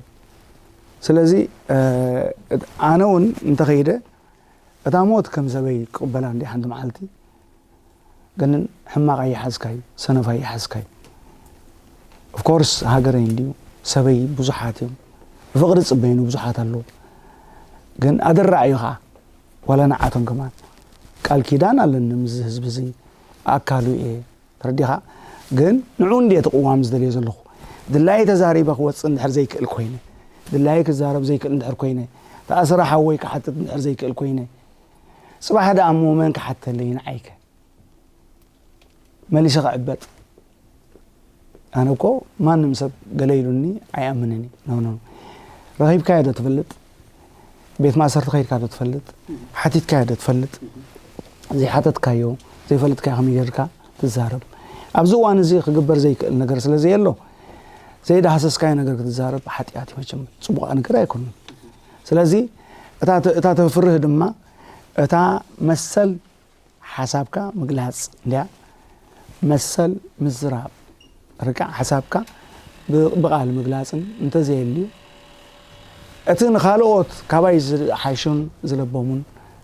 ስለዚ፣ እ፣ እት-፣ ኣነ እውን እንተኸይደ፣ እታ ሞት ከም ሰበይ ክቕበላ እንዲ ሓንቲ መዓልቲ። ግን ሕማቕ ኣይሓዝካዩ፣ ሰነፍ ኣይሓዝካዩ። ኦፍኮርስ ሃገረይ እንድዩ፣ ሰበይ ብዙሓት እዮም። ብፍቕሪ ዝጽበዩኒ ብዙሓት ኣለዉ። ግን ኣደራዕ እዩ ኸዓ፣ ዋላ ንዓቶም ከማን። ቃል ኪዳን ኣለኒ ምስዚ ህዝቢ እዚ፣ ኣካሉ እየ። ተረዲኻ? ግን ንዕኡ እንድየ እቲ ቅዋም ዝደልዮ ዘለኹ። ድላየ ተዛሪበ ክወጽእ እንድሕር ዘይክእል ኮይነ፣ ድላየ ክዛረብ ዘይክእል እንድሕር ኮይነ፣ ተኣስረ ሓወይ ክሓትት እንድሕር ዘይክእል ኮይነ፣ ጽባሕ ደኣ እሞ መን ክሓተለይ ንዓይከ? መሊሰ ክዕበጥ? ኣነ እኮ ማንም ሰብ ገለ ኢሉኒ ኣይኣምንን እዩ። ኖ፣ ኖ። ረኺብካዮ ዶ ትፈልጥ? ቤት ማእሰርቲ ከይድካ ዶ ትፈልጥ? ሓቲትካዮ ዶ ትፈልጥ? ዘይሓተትካዮ፣ ዘይፈለጥካዮ ከመይ ጌርካ ትዛረብ? ኣብዚ እዋን እዚ ክግበር ዘይክእል ነገር ስለ ዘየሎ፣ ዘይዳህሰስካዮ ነገር ክትዛረብ ሓጢኣት እዩ መቸም። ጽቡቕ ነገር ኣይኮነን። ስለዚ እታ ተ-፣ እታ ተፍርህ ድማ እታ መሰል ሓሳብካ ምግላጽ እንድያ፣ መሰል ምዝራብ፣ ርቃዕ ሓሳብካ ብ-፣ ብቓል ምግላጽን እንተዘየልዩ፣ እቲ ንኻልኦት ካባይ ዝሓሹን ዝለበሙን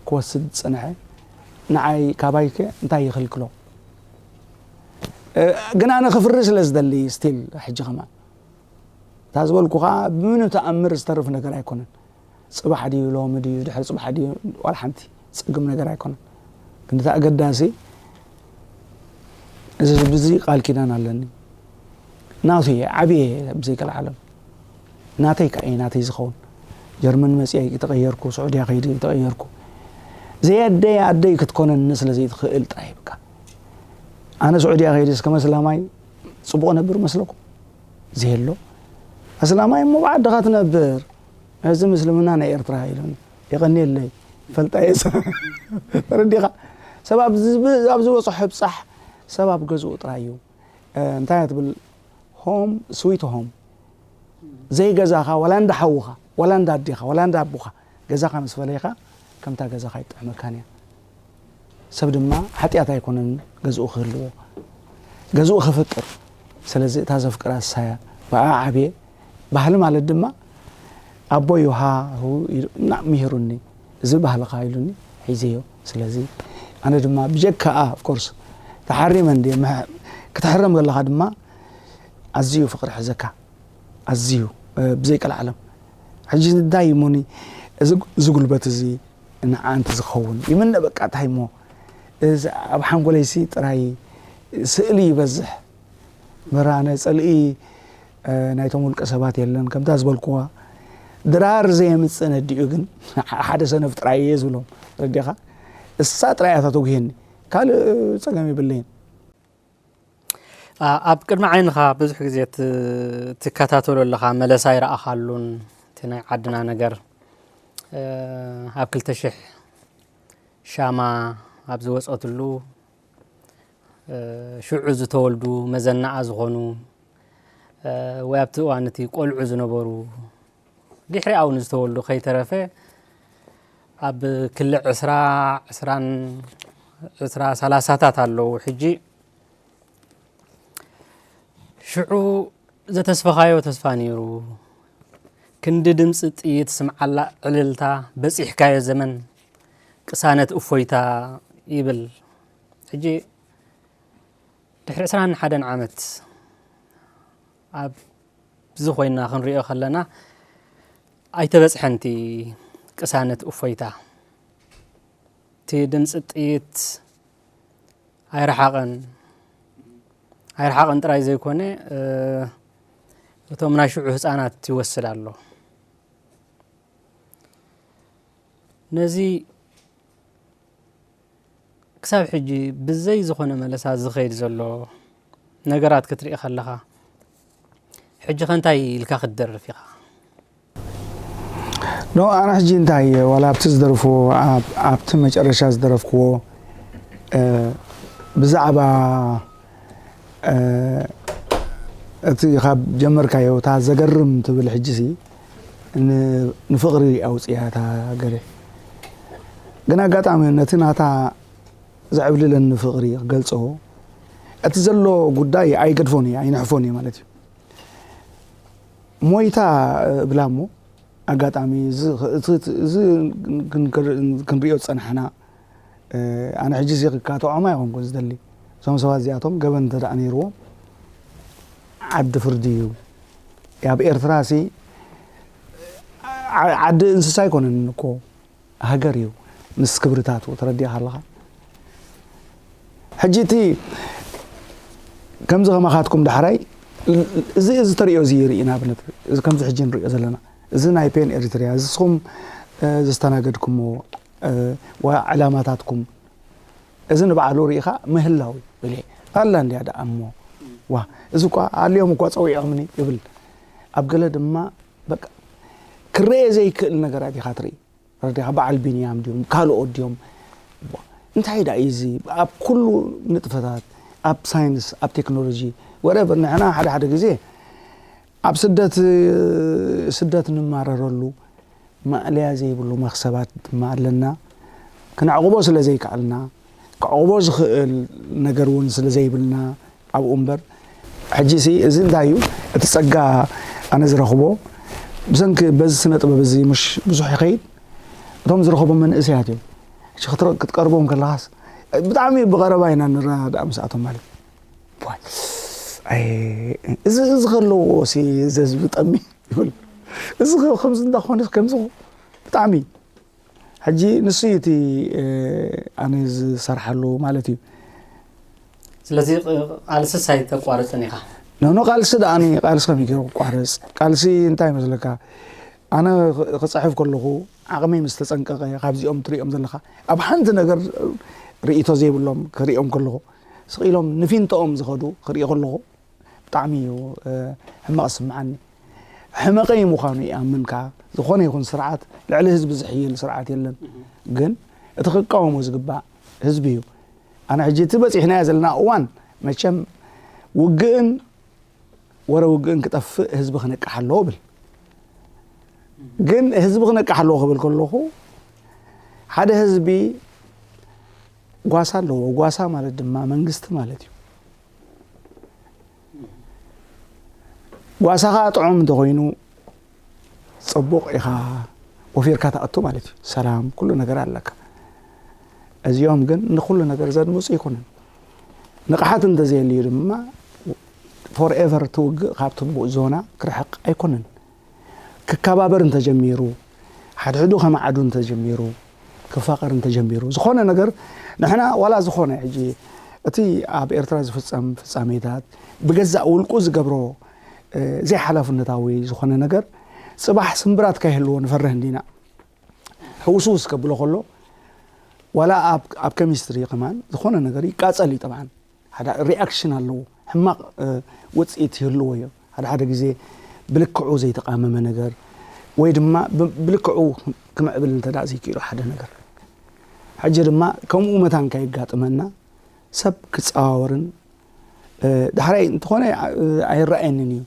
ክወስድ ዝጸንሐ፣ ንዓይ ካባይከ እንታይ ይኽልክሎ? እ፣ ግን ኣነ ክፍሪ ስለ ዝደሊ፣ ስቲል ሕጂ ከማን እታ ዝበልኩኻ ብምንም ተኣምር ዝተርፍ ነገር ኣይኮነን። ጽባሕ ድዩ፣ ሎሚ ድዩ፣ ድሕሪ ጽባሕ ድዩ፣ ዋላ ሓንቲ ጸግም ነገር ኣይኮነን። ግን እቲ ኣገዳሲ፣ እዚ ህዝቢ እዚ ቃል ኪዳን ኣለኒ። ናቱ እየ፣ ዓብየ እየ ብዘይ ቀልዓለም። ናተይ ከኣ እዩ ናተይ ዝኸውን። ጀርመን መጽየ ኣይተቐየርኩ፣ ስዑድያ ከይደ ኣይተቐየርኩ። ዘይኣደይ ኣደይ ክትኮነኒ ስለ ዘይትኽእል ጥራይ በቃ። ኣነ ስዑድያ ከይደስ ከም ኣስላማይ ጽቡቕ ነብር መስለኩም? ዘየሎ። ኣስላማይ እሞ ብዓድኻ ትነብር። እዚ ምስልምና ናይ ኤርትራ ኢሉኒ። የቐንየለይ። ፈልጣ እየ። ተረዲኻ? ሰብ ኣብ ዝብ-፣ ኣብ ዝበጽሖ ይብጻሕ፣ ሰብ ኣብ ገዝኡ ጥራይ እዩ። እ፣ እንታይ እያ ትብል? ሆም ስዊት ሆም። ዘይገዛኻ፣ ዋላ እንዳ ሓውኻ፣ ዋላ እንዳ ኣዴኻ፣ ዋላ እንዳ ኣቦኻ፣ ገዛኻ ምስ ፈለይኻ፣ ከምታ ገዛኻ ኣይጥዕመካን እያ። ሰብ ድማ ሓጢኣት ኣይኮነን ገዝኡ ክህልዎ፣ ገዝኡ ከፍቅር። ስለዚ እታ ዘፍቅራ እሳ እያ። ብኣ ዓብየ። ባህሊ ማለት ድማ ኣቦይ ሃሁ ኢሉ እና ምሂሩኒ፣ እዚ ባህልኻ ኢሉኒ ሒዘዮ። ስለዚ ኣነ ድማ ብጀካኣ፣ ኦፍኮርስ፣ ተሓሪመ እንድየ፣ ምሕ-፣ ክትሕረም ከለኻ ድማ ኣዝዩ ፍቕሪ ሕዘካ፣ ኣዝዩ፣ እ፣ ብዘይ ቀልዓለም። ሕጂ እንታይ እሞኒ፣ እዚ፣ እዚ ጉልበት እዚ ንዓ እንተ ዝኸውን፣ ይምነ በቃ፣ እንታይ እሞ፣ እዚ ኣብ ሓንጎለይሲ ጥራይ ስእሊ ይበዝሕ። መራነ ጸልኢ፣ እ፣ ናይቶም ውልቀ ሰባት የለን። ከምታ ዝበልኩዋ፣ ድራር ዘየምጽእ ነዲኡ ግን ሓደ ሰነፍ ጥራይ እየ ዝብሎም። ረዲኻ? እሳ ጥራይ እያ እታ ተጉህየኒ። ካልእ ጸገም የብለይን። ኣ-፣ ኣብ ቅድሚ ዓይንኻ ብዙሕ ግዜ ት-፣ ትከታተሎ ኣለኻ፣ መለሳ ኣይረኣኻሉን። እቲ ናይ ዓድና ነገር፣ እ፣ ኣብ ክልተ ሽሕ ሻማ ኣብ ዝወጸትሉ፣ እ፣ ሽዑ ዝተወልዱ መዘናኣ ዝኾኑ፣ እ፣ ወይ ኣብቲ እዋን እቲ ቆልዑ ዝነበሩ፣ ድሕሪኣ እውን ዝተወልዱ ከይተረፈ ኣብ ክሊ ዕስራ፣ ዕስራን ዕስራ ሰላሳታት ኣለዉ። ሕጂ ሽዑ ዘተስፈኻዮ ተስፋ ነይሩ። ክንዲ ድምፂ ጥይት ስምዓላ ዕልልታ በፂሕካዮ ዘመን ቅሳነት እፎይታ ይብል። ሕጂ ድሕሪ ዕስራን ሓደን ዓመት ኣብዚ ኮይና ክንሪኦ ከለና ኣይተበፅሐን እቲ ቅሳነት እፎይታ። እቲ ድምፂ ጥይት ኣይረሓቐን ኣይረሓቐን ጥራይ ዘይኮነ እቶም ናይ ሽዑ ህፃናት ይወስድ ኣሎ። ነዚ ክሳብ ሕጂ ብዘይ ዝኾነ መለሳ ዝኸይድ ዘሎ ነገራት ክትርኢ ከለኻ ሕጂ ከ እንታይ ኢልካ ክትደርፍ ኢኻ? ኖ ኣነ ሕጂ እንታይ ዋላ ኣብቲ ዝደርፍዎ ኣብቲ መጨረሻ ዝደረፍክዎ ብዛዕባ እቲ ካብ ጀመርካዮ እታ ዘገርም ትብል ሕጂ ሲ ንፍቕሪ ኣውፅያ እታ ገለ ግን ኣጋጣሚ ነቲ ናታ ዘዕብልለኒ ፍቕሪ ክገልፆ እቲ ዘሎ ጉዳይ ኣይገድፎን እየ ኣይንሕፎን እየ ማለት እዩ። ሞይታ እብላ እሞ ኣጋጣሚ እዚ ክንሪኦ ዝፀናሕና ኣነ ሕጂ ሲ ክካትዖም ኣይኮንኩን ዝደሊ። እዞም ሰባት እዚኣቶም ገበን እንተ ደኣ ነይርዎም ዓዲ ፍርዲ እዩ። ኣብ ኤርትራ ሲ ዓዲ እንስሳ ኣይኮነን እኮ ሃገር እዩ ምስ ክብርታቱ ተረዲእካ ኣለኻ። ሕጂ እቲ ከምዚ ከማኻትኩም ዳሕራይ እዚ እዚ ተሪኦ እዚ ርኢ ንኣብነት እዚ ከምዚ ሕጂ ንሪኦ ዘለና እዚ ናይ ፔን ኤሪትሪያ እዚ ንስኹም ዘስተናገድኩሞ ዋ ዕላማታትኩም እዚ ንባዕሉ ርኢኻ ምህላው እዩ ኢለ ኣላ እንድያ ደኣ እሞ ዋ እዚ እኳ ኣልዮም እኳ ፀዊዖምኒ ይብል ኣብ ገለ ድማ በቃ ክረኤ ዘይክእል ነገራት ኢኻ ትርኢ ረዲኻ በዓል ቢንያም ድዮም ካልኦት ድዮም እንታይ ዳ እዚ ኣብ ኩሉ ንጥፈታት ኣብ ሳይንስ ኣብ ቴክኖሎጂ whatever ንሕና ሓደ ሓደ ግዜ ኣብ ስደት ስደት ንማረረሉ ማእለያ ዘይብሉ መኽሰባት ድማ ኣለና ክነዕቕቦ ስለ ዘይከኣልና ክዕቕቦ ዝኽእል ነገር እውን ስለ ዘይብልና ኣብኡ እምበር ሕጂ ሲ እዚ እንታይ እዩ እቲ ጸጋ ኣነ ዝረኽቦ ብሰንኪ በዚ ስነ ጥበብ እዚ ምሽ ብዙሕ ይኸይድ እቶም ዝረኽቦም መንእሰያት እዮም ሕጂ ክትቀርቦም ከለኻስ ብጣዕሚ ብቐረባ ኢና ንረዳእ ምስኣቶም ማለት እዚ እዚ ከለዎ ሲ ዘዝብጠኒ ይብል እዚ ከምዚ እንዳኾነ ከምዚ ብጣዕሚ ሕጂ ንሱ እዩ እቲ ኣነ ዝሰርሓሉ ማለት እዩ ስለዚ ቃልስስ ኣይተቋርፅን ኢኻ ኖኖ ቃልሲ ደኣ ቃልሲ ከመይ ገይሩ ክቋረፅ ቃልሲ እንታይ ይመስለካ ኣነ ክፅሕፍ ከለኹ ዓቕመይ ምስ ተፀንቀቐ ካብዚኦም ትሪኦም ዘለኻ ኣብ ሓንቲ ነገር ርእቶ ዘይብሎም ክሪኦም ከለኹ ስቕ ኢሎም ንፊንተኦም ዝኸዱ ክርኢ ከለኹ ብጣዕሚ እዩ ሕማቕ ዝስምዓኒ ሕመቐይ ምዃኑ ይኣምን ከዓ ዝኾነ ይኹን ስርዓት ልዕሊ ህዝቢ ዝሕይል ስርዓት የለን ግን እቲ ክቃወሞ ዝግባእ ህዝቢ እዩ ኣነ ሕጂ እቲ በፂሕናዮ ዘለና እዋን መቸም ውግእን ወረ ውግእን ክጠፍእ ህዝቢ ክነቅሕ ኣለዎ ብል ግን ህዝቢ ክነቅሕ ኣለዎ ክብል ከለኹ ሓደ ህዝቢ ጓሳ ኣለዎ ጓሳ ማለት ድማ መንግስቲ ማለት እዩ ጓሳኻ ጥዑም እንተኾይኑ ፅቡቕ ኢኻ ወፊርካ ትኣቱ ማለት እዩ ሰላም ኩሉ ነገር ኣለካ እዚኦም ግን ንኩሉ ነገር ዘድምፁ ኣይኮነን ንቕሓት እንተዘየልዩ ድማ ፎርኤቨር ትውግእ ካብ ትቡእ ዞና ክርሕቕ ኣይኮነን ክከባበር እንተጀሚሩ ሓድሕዱ ከመዓዱ እንተጀሚሩ ክፋቐር እንተጀሚሩ ዝኾነ ነገር ንሕና ዋላ ዝኾነ ሕጂ እቲ ኣብ ኤርትራ ዝፍፀም ፍፃሜታት ብገዛእ ውልቁ ዝገብሮ ዘይሓላፍነታዊ ዝኾነ ነገር ፅባሕ ስምብራትካ ይህልዎ ንፈርህ እንዲና ሕውስውስ ከብሎ ከሎ ዋላ ኣብ ኬሚስትሪ ከማን ዝኾነ ነገር ይቃፀል እዩ ጠብዓን ሓደ ሪኣክሽን ኣለዎ ሕማቕ ውፅኢት ይህልዎ እዩ ሓደ ሓደ ግዜ ብልክዑ ዘይተቃመመ ነገር ወይ ድማ ብልክዑ ክምዕብል እንተ ዘይክኢሉ ሓደ ነገር ሕጂ ድማ ከምኡ መታን ከየጋጥመና ሰብ ክፀዋወርን ዳሕራይ እንተኾነ ኣይረኣየንን እዩ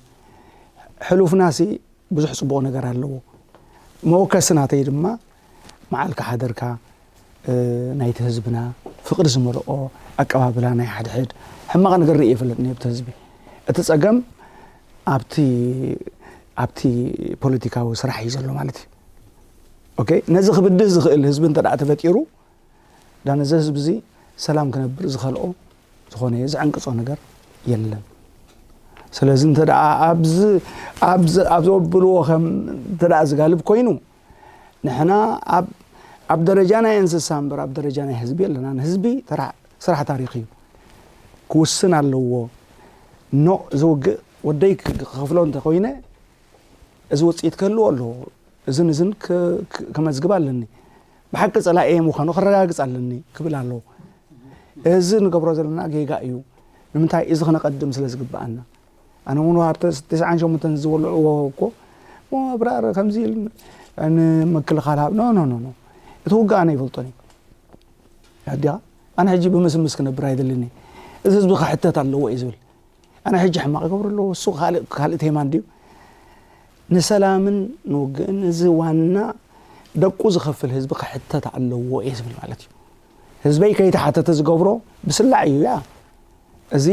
ሕሉፍናሲ ብዙሕ ፅቡቕ ነገር ኣለዎ መወከሲ ናተይ ድማ መዓልካ ሓደርካ ናይቲ ህዝብና ፍቕሪ ዝመልኦ ኣቀባብላ ናይ ሓድሕድ ሕማቕ ነገር ርእየ ይፈልጥኒ ኣብቲ ህዝቢ። እቲ ጸገም ኣብቲ ኣብቲ ፖለቲካዊ ስራሕ እዩ ዘሎ ማለት እዩ። ኦኬ፣ ነዚ ክብድህ ዝኽእል ህዝቢ እንተ ደኣ ተፈጢሩ፣ ዳ ነዚ ህዝቢ እዚ ሰላም ክነብር ዝኸልኦ ዝኾነ ዘዕንቅጾ ነገር የለን። ስለዚ እንተ ደኣ ኣብዚ ኣብዚ ኣብ ዘብልዎ ከም እንተ ደኣ ዝጋልብ ኮይኑ፣ ንሕና ኣብ ኣብ ደረጃ ናይ እንስሳ እምበር ኣብ ደረጃ ናይ ህዝቢ የለናን። ህዝቢ ተራ- ስራሕ ታሪኽ እዩ። ክውስን ኣለዎ። ኖ፣ እዚ ውግእ ወደይ ክ- ክኸፍሎ እንተኮይነ፣ እዚ ውፅኢት ክህልዎ ኣለዎ። እዝን እዝን ክ- ክ- ከመዝግብ ኣለኒ። ብሓቂ ጸላኤ ምዃኑ ከረጋግጽ ኣለኒ ክብል ኣለዎ። እዚ ንገብሮ ዘለና ጌጋ እዩ። ንምንታይ? እዚ ክነቐድም ስለ ዝግብኣና። ኣነ እውን ዋርተ ትስዓን ሸሞንተን ዝበልዕዎ እኮ፣ ሞ ኣብራር ከምዚ ኢል ንምክልኻል ሃብ- ኖ፣ ኖ፣ ኖ፣ ኖ። እቲ ውግእ ኣነ ይፈልጦን እዩ። ኣዲኻ? ኣነ ሕጂ ብምስምስ ክነብር ኣይደልን እየ። እዚ ህዝቢ ክሕተት ኣለዎ እዩ ዝብል። ኣነ ሕጂ ሕማቕ ይገብሩ ኣለዎ። እሱ ካልእ፣ ካልእ ቴማ እንድዩ። ንሰላምን ንውግእን እዚ ዋና ደቁ ዝኸፍል ህዝቢ ክሕተት ኣለዎ እየ ዝብል ማለት እዩ። ህዝበይ ከይተሓተተ ዝገብሮ ብስላዕ እዩ። ያ፣ እዚ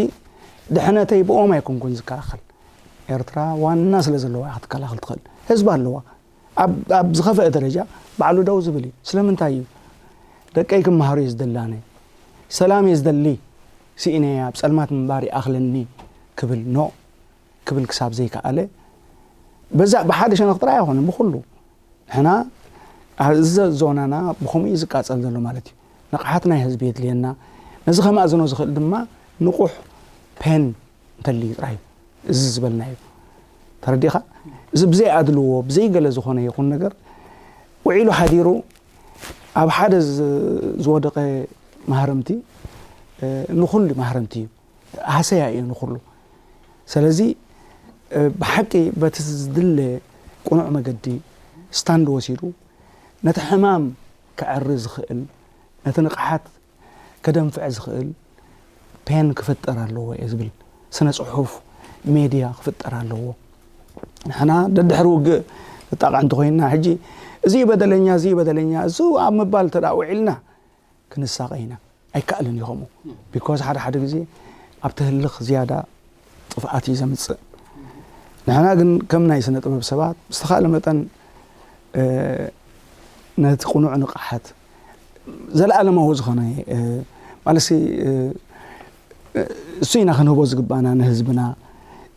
ድሕነተይ ብኦም ኣይኮንኩን ዝከላኸል። ኤርትራ ዋና ስለ ዘለዋ እያ ክትከላኸል ትኽእል። ህዝቢ ኣለዋ። ኣብ ኣብ ዝኸፍአ ደረጃ ባዕሉ ደው ዝብል እዩ። ስለምንታይ እዩ? ደቀይ ክመሃሩ እየ ዝደሊ ኣነ። ሰላም እየ ዝደሊ። ስኢነ ኣብ ጸልማት ምንባር ይኣኽለኒ ክብል ኖ ክብል ክሳብ ዘይከኣለ፣ በዛ ብሓደ ሸነኽ ጥራይ ኣይኮነን፣ ብኹሉ ንሕና እዚ ዞናና ብኸምኡ እዩ ዝቃጸል ዘሎ ማለት እዩ። ንቕሓት ናይ ህዝቢ የድልየና። ነዚ ከማእዝኖ ዝኽእል ድማ ንቑሕ ፔን እንተልዩ ጥራይ እዩ። እዚ ዝበልናዮ ተረዲኻ? እዚ ብዘይ ኣድልዎ፣ ብዘይ ገለ ዝኾነ ይኹን ነገር ውዒሉ ሓዲሩ ኣብ ሓደ ዝ- ዝወደቐ ማህረምቲ፣ እ፣ ንኹሉ ማህረምቲ እዩ። ሃሰያ እዩ ንኹሉ። ስለዚ፣ እ፣ ብሓቂ በቲ ዝድለ ቅኑዕ መገዲ ስታንድ ወሲዱ ነቲ ሕማም ከዐሪ ዝኽእል፣ ነቲ ንቕሓት ከደንፍዕ ዝኽእል ፔን ክፍጠር ኣለዎ እየ ዝብል። ስነ ጽሑፍ፣ ሜድያ ክፍጠር ኣለዎ። ንሕና ደድሕሪ ውግእ ንጣቕዕ እንተኾይንና፣ ሕጂ እዚ በደለኛ፣ እዚ በደለኛ፣ እዚ ኣብ ምባል እንተ ደኣ ውዒልና ክንሳቐ ኢና። ኣይከኣልን እዩ ከምኡ። ቢኮዝ ሓደ ሓደ ግዜ ኣብቲ ህልኽ ዝያዳ ጥፍኣት እዩ ዘምጽእ። ንሕና ግን ከም ናይ ስነ ጥበብ ሰባት ብዝተኻእለ መጠን፣ እ፣ ነቲ ቅኑዕ ንቕሓት ዘለኣለማዊ ዝኾነ፣ እ፣ ማለትሲ፣ እ፣ እሱ ኢና ክንህቦ ዝግባና ንህዝብና።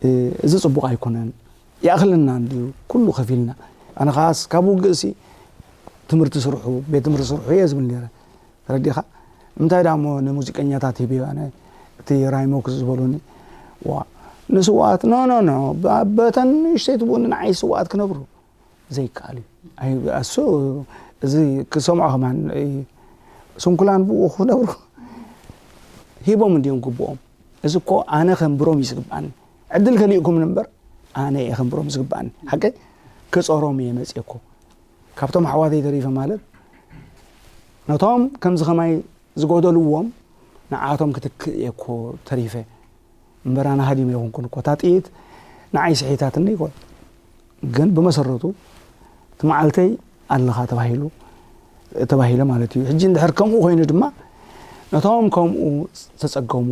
እ፣ እዚ ጽቡቕ ኣይኮነን። ይኣኽለና እንድዩ ኩሉ ከፊልና። ኣነ ኸኣስ ካብ ውግእሲ ትምህርቲ ስርሑ፣ ቤት ትምህርቲ ስርሑ እየ ዝብል ነይረ። ተረዲኻ? እንታይ ደኣ እሞ ንሙዚቀኛታት ሂበዮ ኣነ፣ እቲ ራይሞክስ ዝበሉኒ፣ ዋ፣ ንስውኣት፣ ኖ፣ ኖ፣ ኖ፣ ብ-፣ በተን ንእሽተይ ትብኡ ንዓይ ስውኣት ክነብሩ ዘይከኣል እዩ። ኣይ፣ እሱ፣ እዚ ክሰምዖ ከማን፣ እይ፣ ስንኩላን ብኡ ክነብሩ ሂቦም እንድዮም ግብኦም። እዚ እኮ ኣነ ከንብሮም እዩ ዝግብኣኒ። ዕድል ከሊእኩም እምበር፣ ኣነ እየ ከንብሮም ዝግብኣኒ። ሓቀይ? ክጾሮም እየ መጽየ እኮ። ካብቶም ኣሕዋተይ ተሪፈ ማለት፣ ነቶም ከምዚ ከማይ ዝጎደልዎም ንዓቶም ክትክእ እየ እኮ ተሪፈ። እምበር ኣነ ሃዲመ ኣይኮንኩን እኮ። እታ ጥይት ንዓይ ስሒታትኒ ይኮን። ግን ብመሰረቱ እቲ መዓልተይ ኣለኻ ተባሂሉ፣ ተባሂለ ማለት እዩ። ሕጂ እንድሕር ከምኡ ኮይኑ ድማ ነቶም ከምኡ ዝተጸገሙ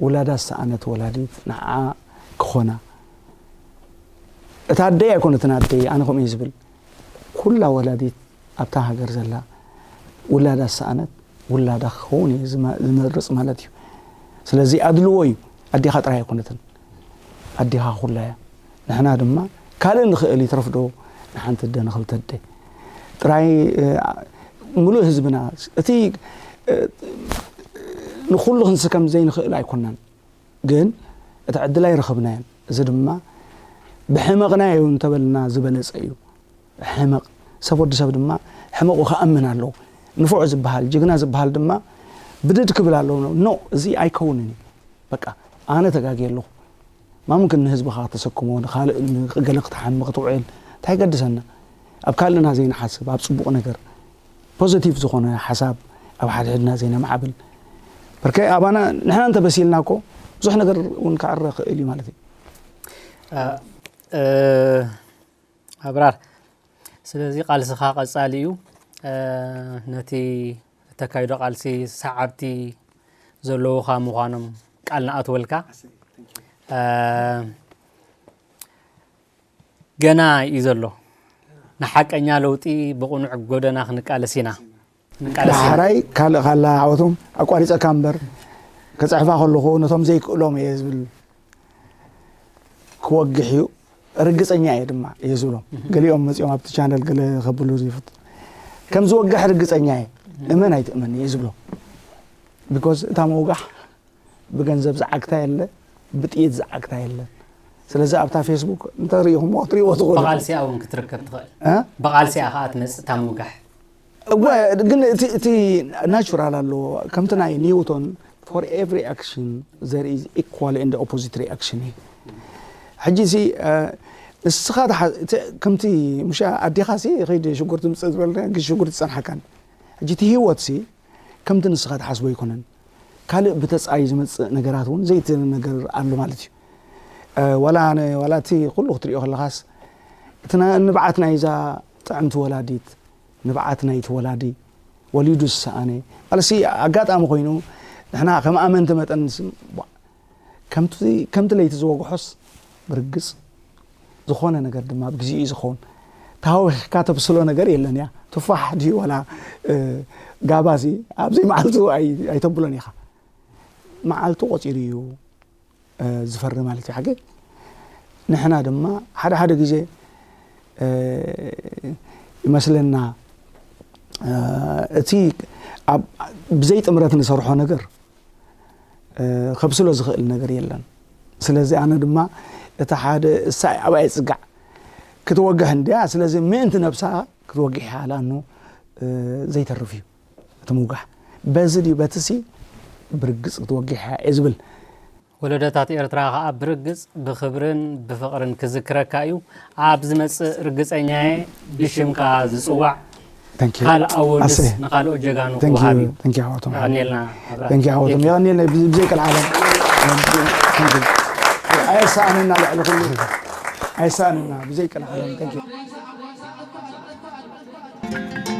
ውላዳ ዝሰኣነት ወላዲት ንዓ ክኾና። እታ ኣደይ ኣይኮነትን ኣደይ፣ ኣነ ከምኡ እየ ዝብል። ኩላ ወላዲት ኣብታ ሃገር ዘላ ውላዳ ዝሰኣነት ውላዳ ክኸውን እየ ዝመ-፣ ዝመርጽ ማለት እዩ። ስለዚ ኣድልዎ እዩ። ኣዴኻ ጥራይ ኣይኮነትን። ኣዴኻ ኩላ እያ። ንሕና ድማ ካልእ ንኽእል ይትረፍዶ ንሓንቲ ኣደ ንኽልተ ኣደ ጥራይ፣ እ፣ ምሉእ ህዝብና እቲ፣ እ፣ ንኹሉ ክንስከም ዘይንኽእል ኣይኮናን። ግን እቲ ዕድል ኣይረኸብናዮን። እዚ ድማ ብሕመቕና እዩ እንተበልና ዝበለጸ እዩ። ሕመቕ ሰብ፣ ወዲ ሰብ ድማ ሕመቑ ክኣምን ኣለዎ። ንፉዕ ዝበሃል፣ ጅግና ዝበሃል ድማ ብድድ ክብል ኣለዎ። ኖ፣ እዚ ኣይከውንን እዩ። በቃ፣ ኣነ ተጋግየ ኣለኹ። ማሙምክን ንህዝብኻ ከተሰክሞ፣ ንኻልእ፣ ንገለ ክትሓሚ ክትውዕል፣ እንታይ ይገድሰና? ኣብ ካልእና ዘይንሓስብ፣ ኣብ ጽቡቕ ነገር፣ ፖዘቲቭ ዝኾነ ሓሳብ ኣብ ሓድሕድና ዘይነማዕብል። በርከ ኣባና ንሕና እንተበሲልና እኮ ብዙሕ ነገር እውን ክዕረ ክእል እዩ ማለት እዩ። እ፣ እ፣ ኣብራር፣ ስለዚ ቃልስኻ ቀጻሊ እዩ። እ፣ ነቲ እቲ ተካይዶ ቃልሲ ሰዓብቲ ዘለውኻ ምዃኖም ቃል ንኣትወልካ። ገና እዩ ዘሎ። ንሓቀኛ ለውጢ ብቕኑዕ ጎደና ክንቃለስ ኢና። ክንቃለስ ኢና። ዳሕራይ ካልእ ካላ ዓወቶም ኣቋሪፀካ እምበር፣ ክፅሕፋ ከለኹ ነቶም ዘይክእሎም እየ ዝብል። ክወግሕ እዩ፣ ርግፀኛ እየ ድማ እየ ዝብሎም። ገሊኦም መፂኦም ኣብቲ ቻነል ገለ ከብሉ ይፍት ከም ዝወግሕ ርግፀኛ እየ። እመን ኣይትእመን እየ ዝብሎም። ቢኮዝ እታ ምውጋሕ ብገንዘብ ዝዓግታ የለ፣ ብጥይት ዝዓግታ የለን። ስለዚ ኣብታ ፌስቡክ እንተሪኢኹምዎ ክትሪእዎ ትኽእሉ። ብቓልሲኣ እውን ክትርከብ ትኽእል። እ? ብቓልሲኣ ከዓ ትመፅእ እታ ምውጋሕ። እወ፣ ግን እቲ፣ እቲ ናቹራል ኣለዎ። ከምቲ ናይ ኒውቶን፣ for every action there is equal and opposite reaction እዩ። ሕጂ ሲ፣ እ፣ ንስኻ ትሓ-፣ እቲ፣ ከምቲ ምሻ ኣዴኻ ሲ፣ ኸይድ ሽጉርቲ ምፅእ ዝበለ፣ ግን ሽጉርቲ ጸንሓካን። ሕጂ እቲ ህይወት ሲ፣ ከምቲ ንስኻ ትሓስቦ ኣይኮነን። ካልእ ብተጻይ ዝመጽእ ነገራት እውን ዘይትነገር ኣሎ ማለት እዩ። እ፣ ዋላ ነ-፣ ዋላ እቲ ኩሉ ክትሪኦ ከለኻስ፣ እቲ ና-፣ ንብዓት ናይዛ ጥዕምቲ ወላዲት፣ ንብዓት ናይቲ ወላዲ፣ ወሊዱ ዝሰኣነ፣ ማለት ሲ ኣጋጣሚ ኮይኑ፣ ንሕና ከም ኣመንቲ መጠን ስ-፣ ዋ-፣ ከምቲ፣ ከምቲ ለይቲ ዝወግሖስ ብርግጽ ዝኾነ ነገር ድማ ኣብ ግዜኡ እዩ ዝኸውን። ተሃዊኽካ ተብስሎ ነገር የለን እያ። ቱፋሕ ድዩ ዋላ፣ እ፣ ጋባዚ ኣብዘይ መዓልቱ ኣይ-፣ ኣይተብሎን ኢኻ። መዓልቱ ቆጺሩ እዩ፣ እ፣ ዝፈሪ ማለት እዩ። ሓቂ ንሕና ድማ ሓደ ሓደ ግዜ፣ እ፣ ይመስለና፣ እ፣ እቲ ኣብ፣ ብዘይ ጥምረት ንሰርሖ ነገር እ፣ ከብስሎ ዝኽእል ነገር የለን። ስለዚ ኣነ ድማ እቲ ሓደ እሳ ኣብኣ ይጽጋዕ ክትወግሕ እንድያ። ስለዚ ምእንቲ ነብሳ ክትወግሕ እያ፣ ለኣኑ፣ እ፣ ዘይተርፍ እዩ እቲ ምውጋሕ። በዚ ድዩ በትሲ ብርግጽ ክትወግሕ እያ እየ ዝብል። ወለዶታት ኤርትራ ከኣ ብርግጽ ብኽብርን ብፍቕርን ክዝክረካ እዩ። ኣብ ዝመጽእ ርግጸኛየ ብሽምካ ዝጽዋዕ Thank you። ካልእ ኣወድስ ኣሰይ። ንኻልኦት ጀጋኑ Thank ክወሃብ you። እዩ። Thank you፣ ኣቶ መሓመድ። የቐንየልና ኣብርሃም። Thank you፣ ኣቶ መሓመድ። የቐንየልና። የቐንየልና። ብዘይ ቀልዓለም። Thank you። ኣየሳእነና ልዕሊ ኩሉ። ኣየሳእነና። ብዘይ ቀልዓለም። Thank you።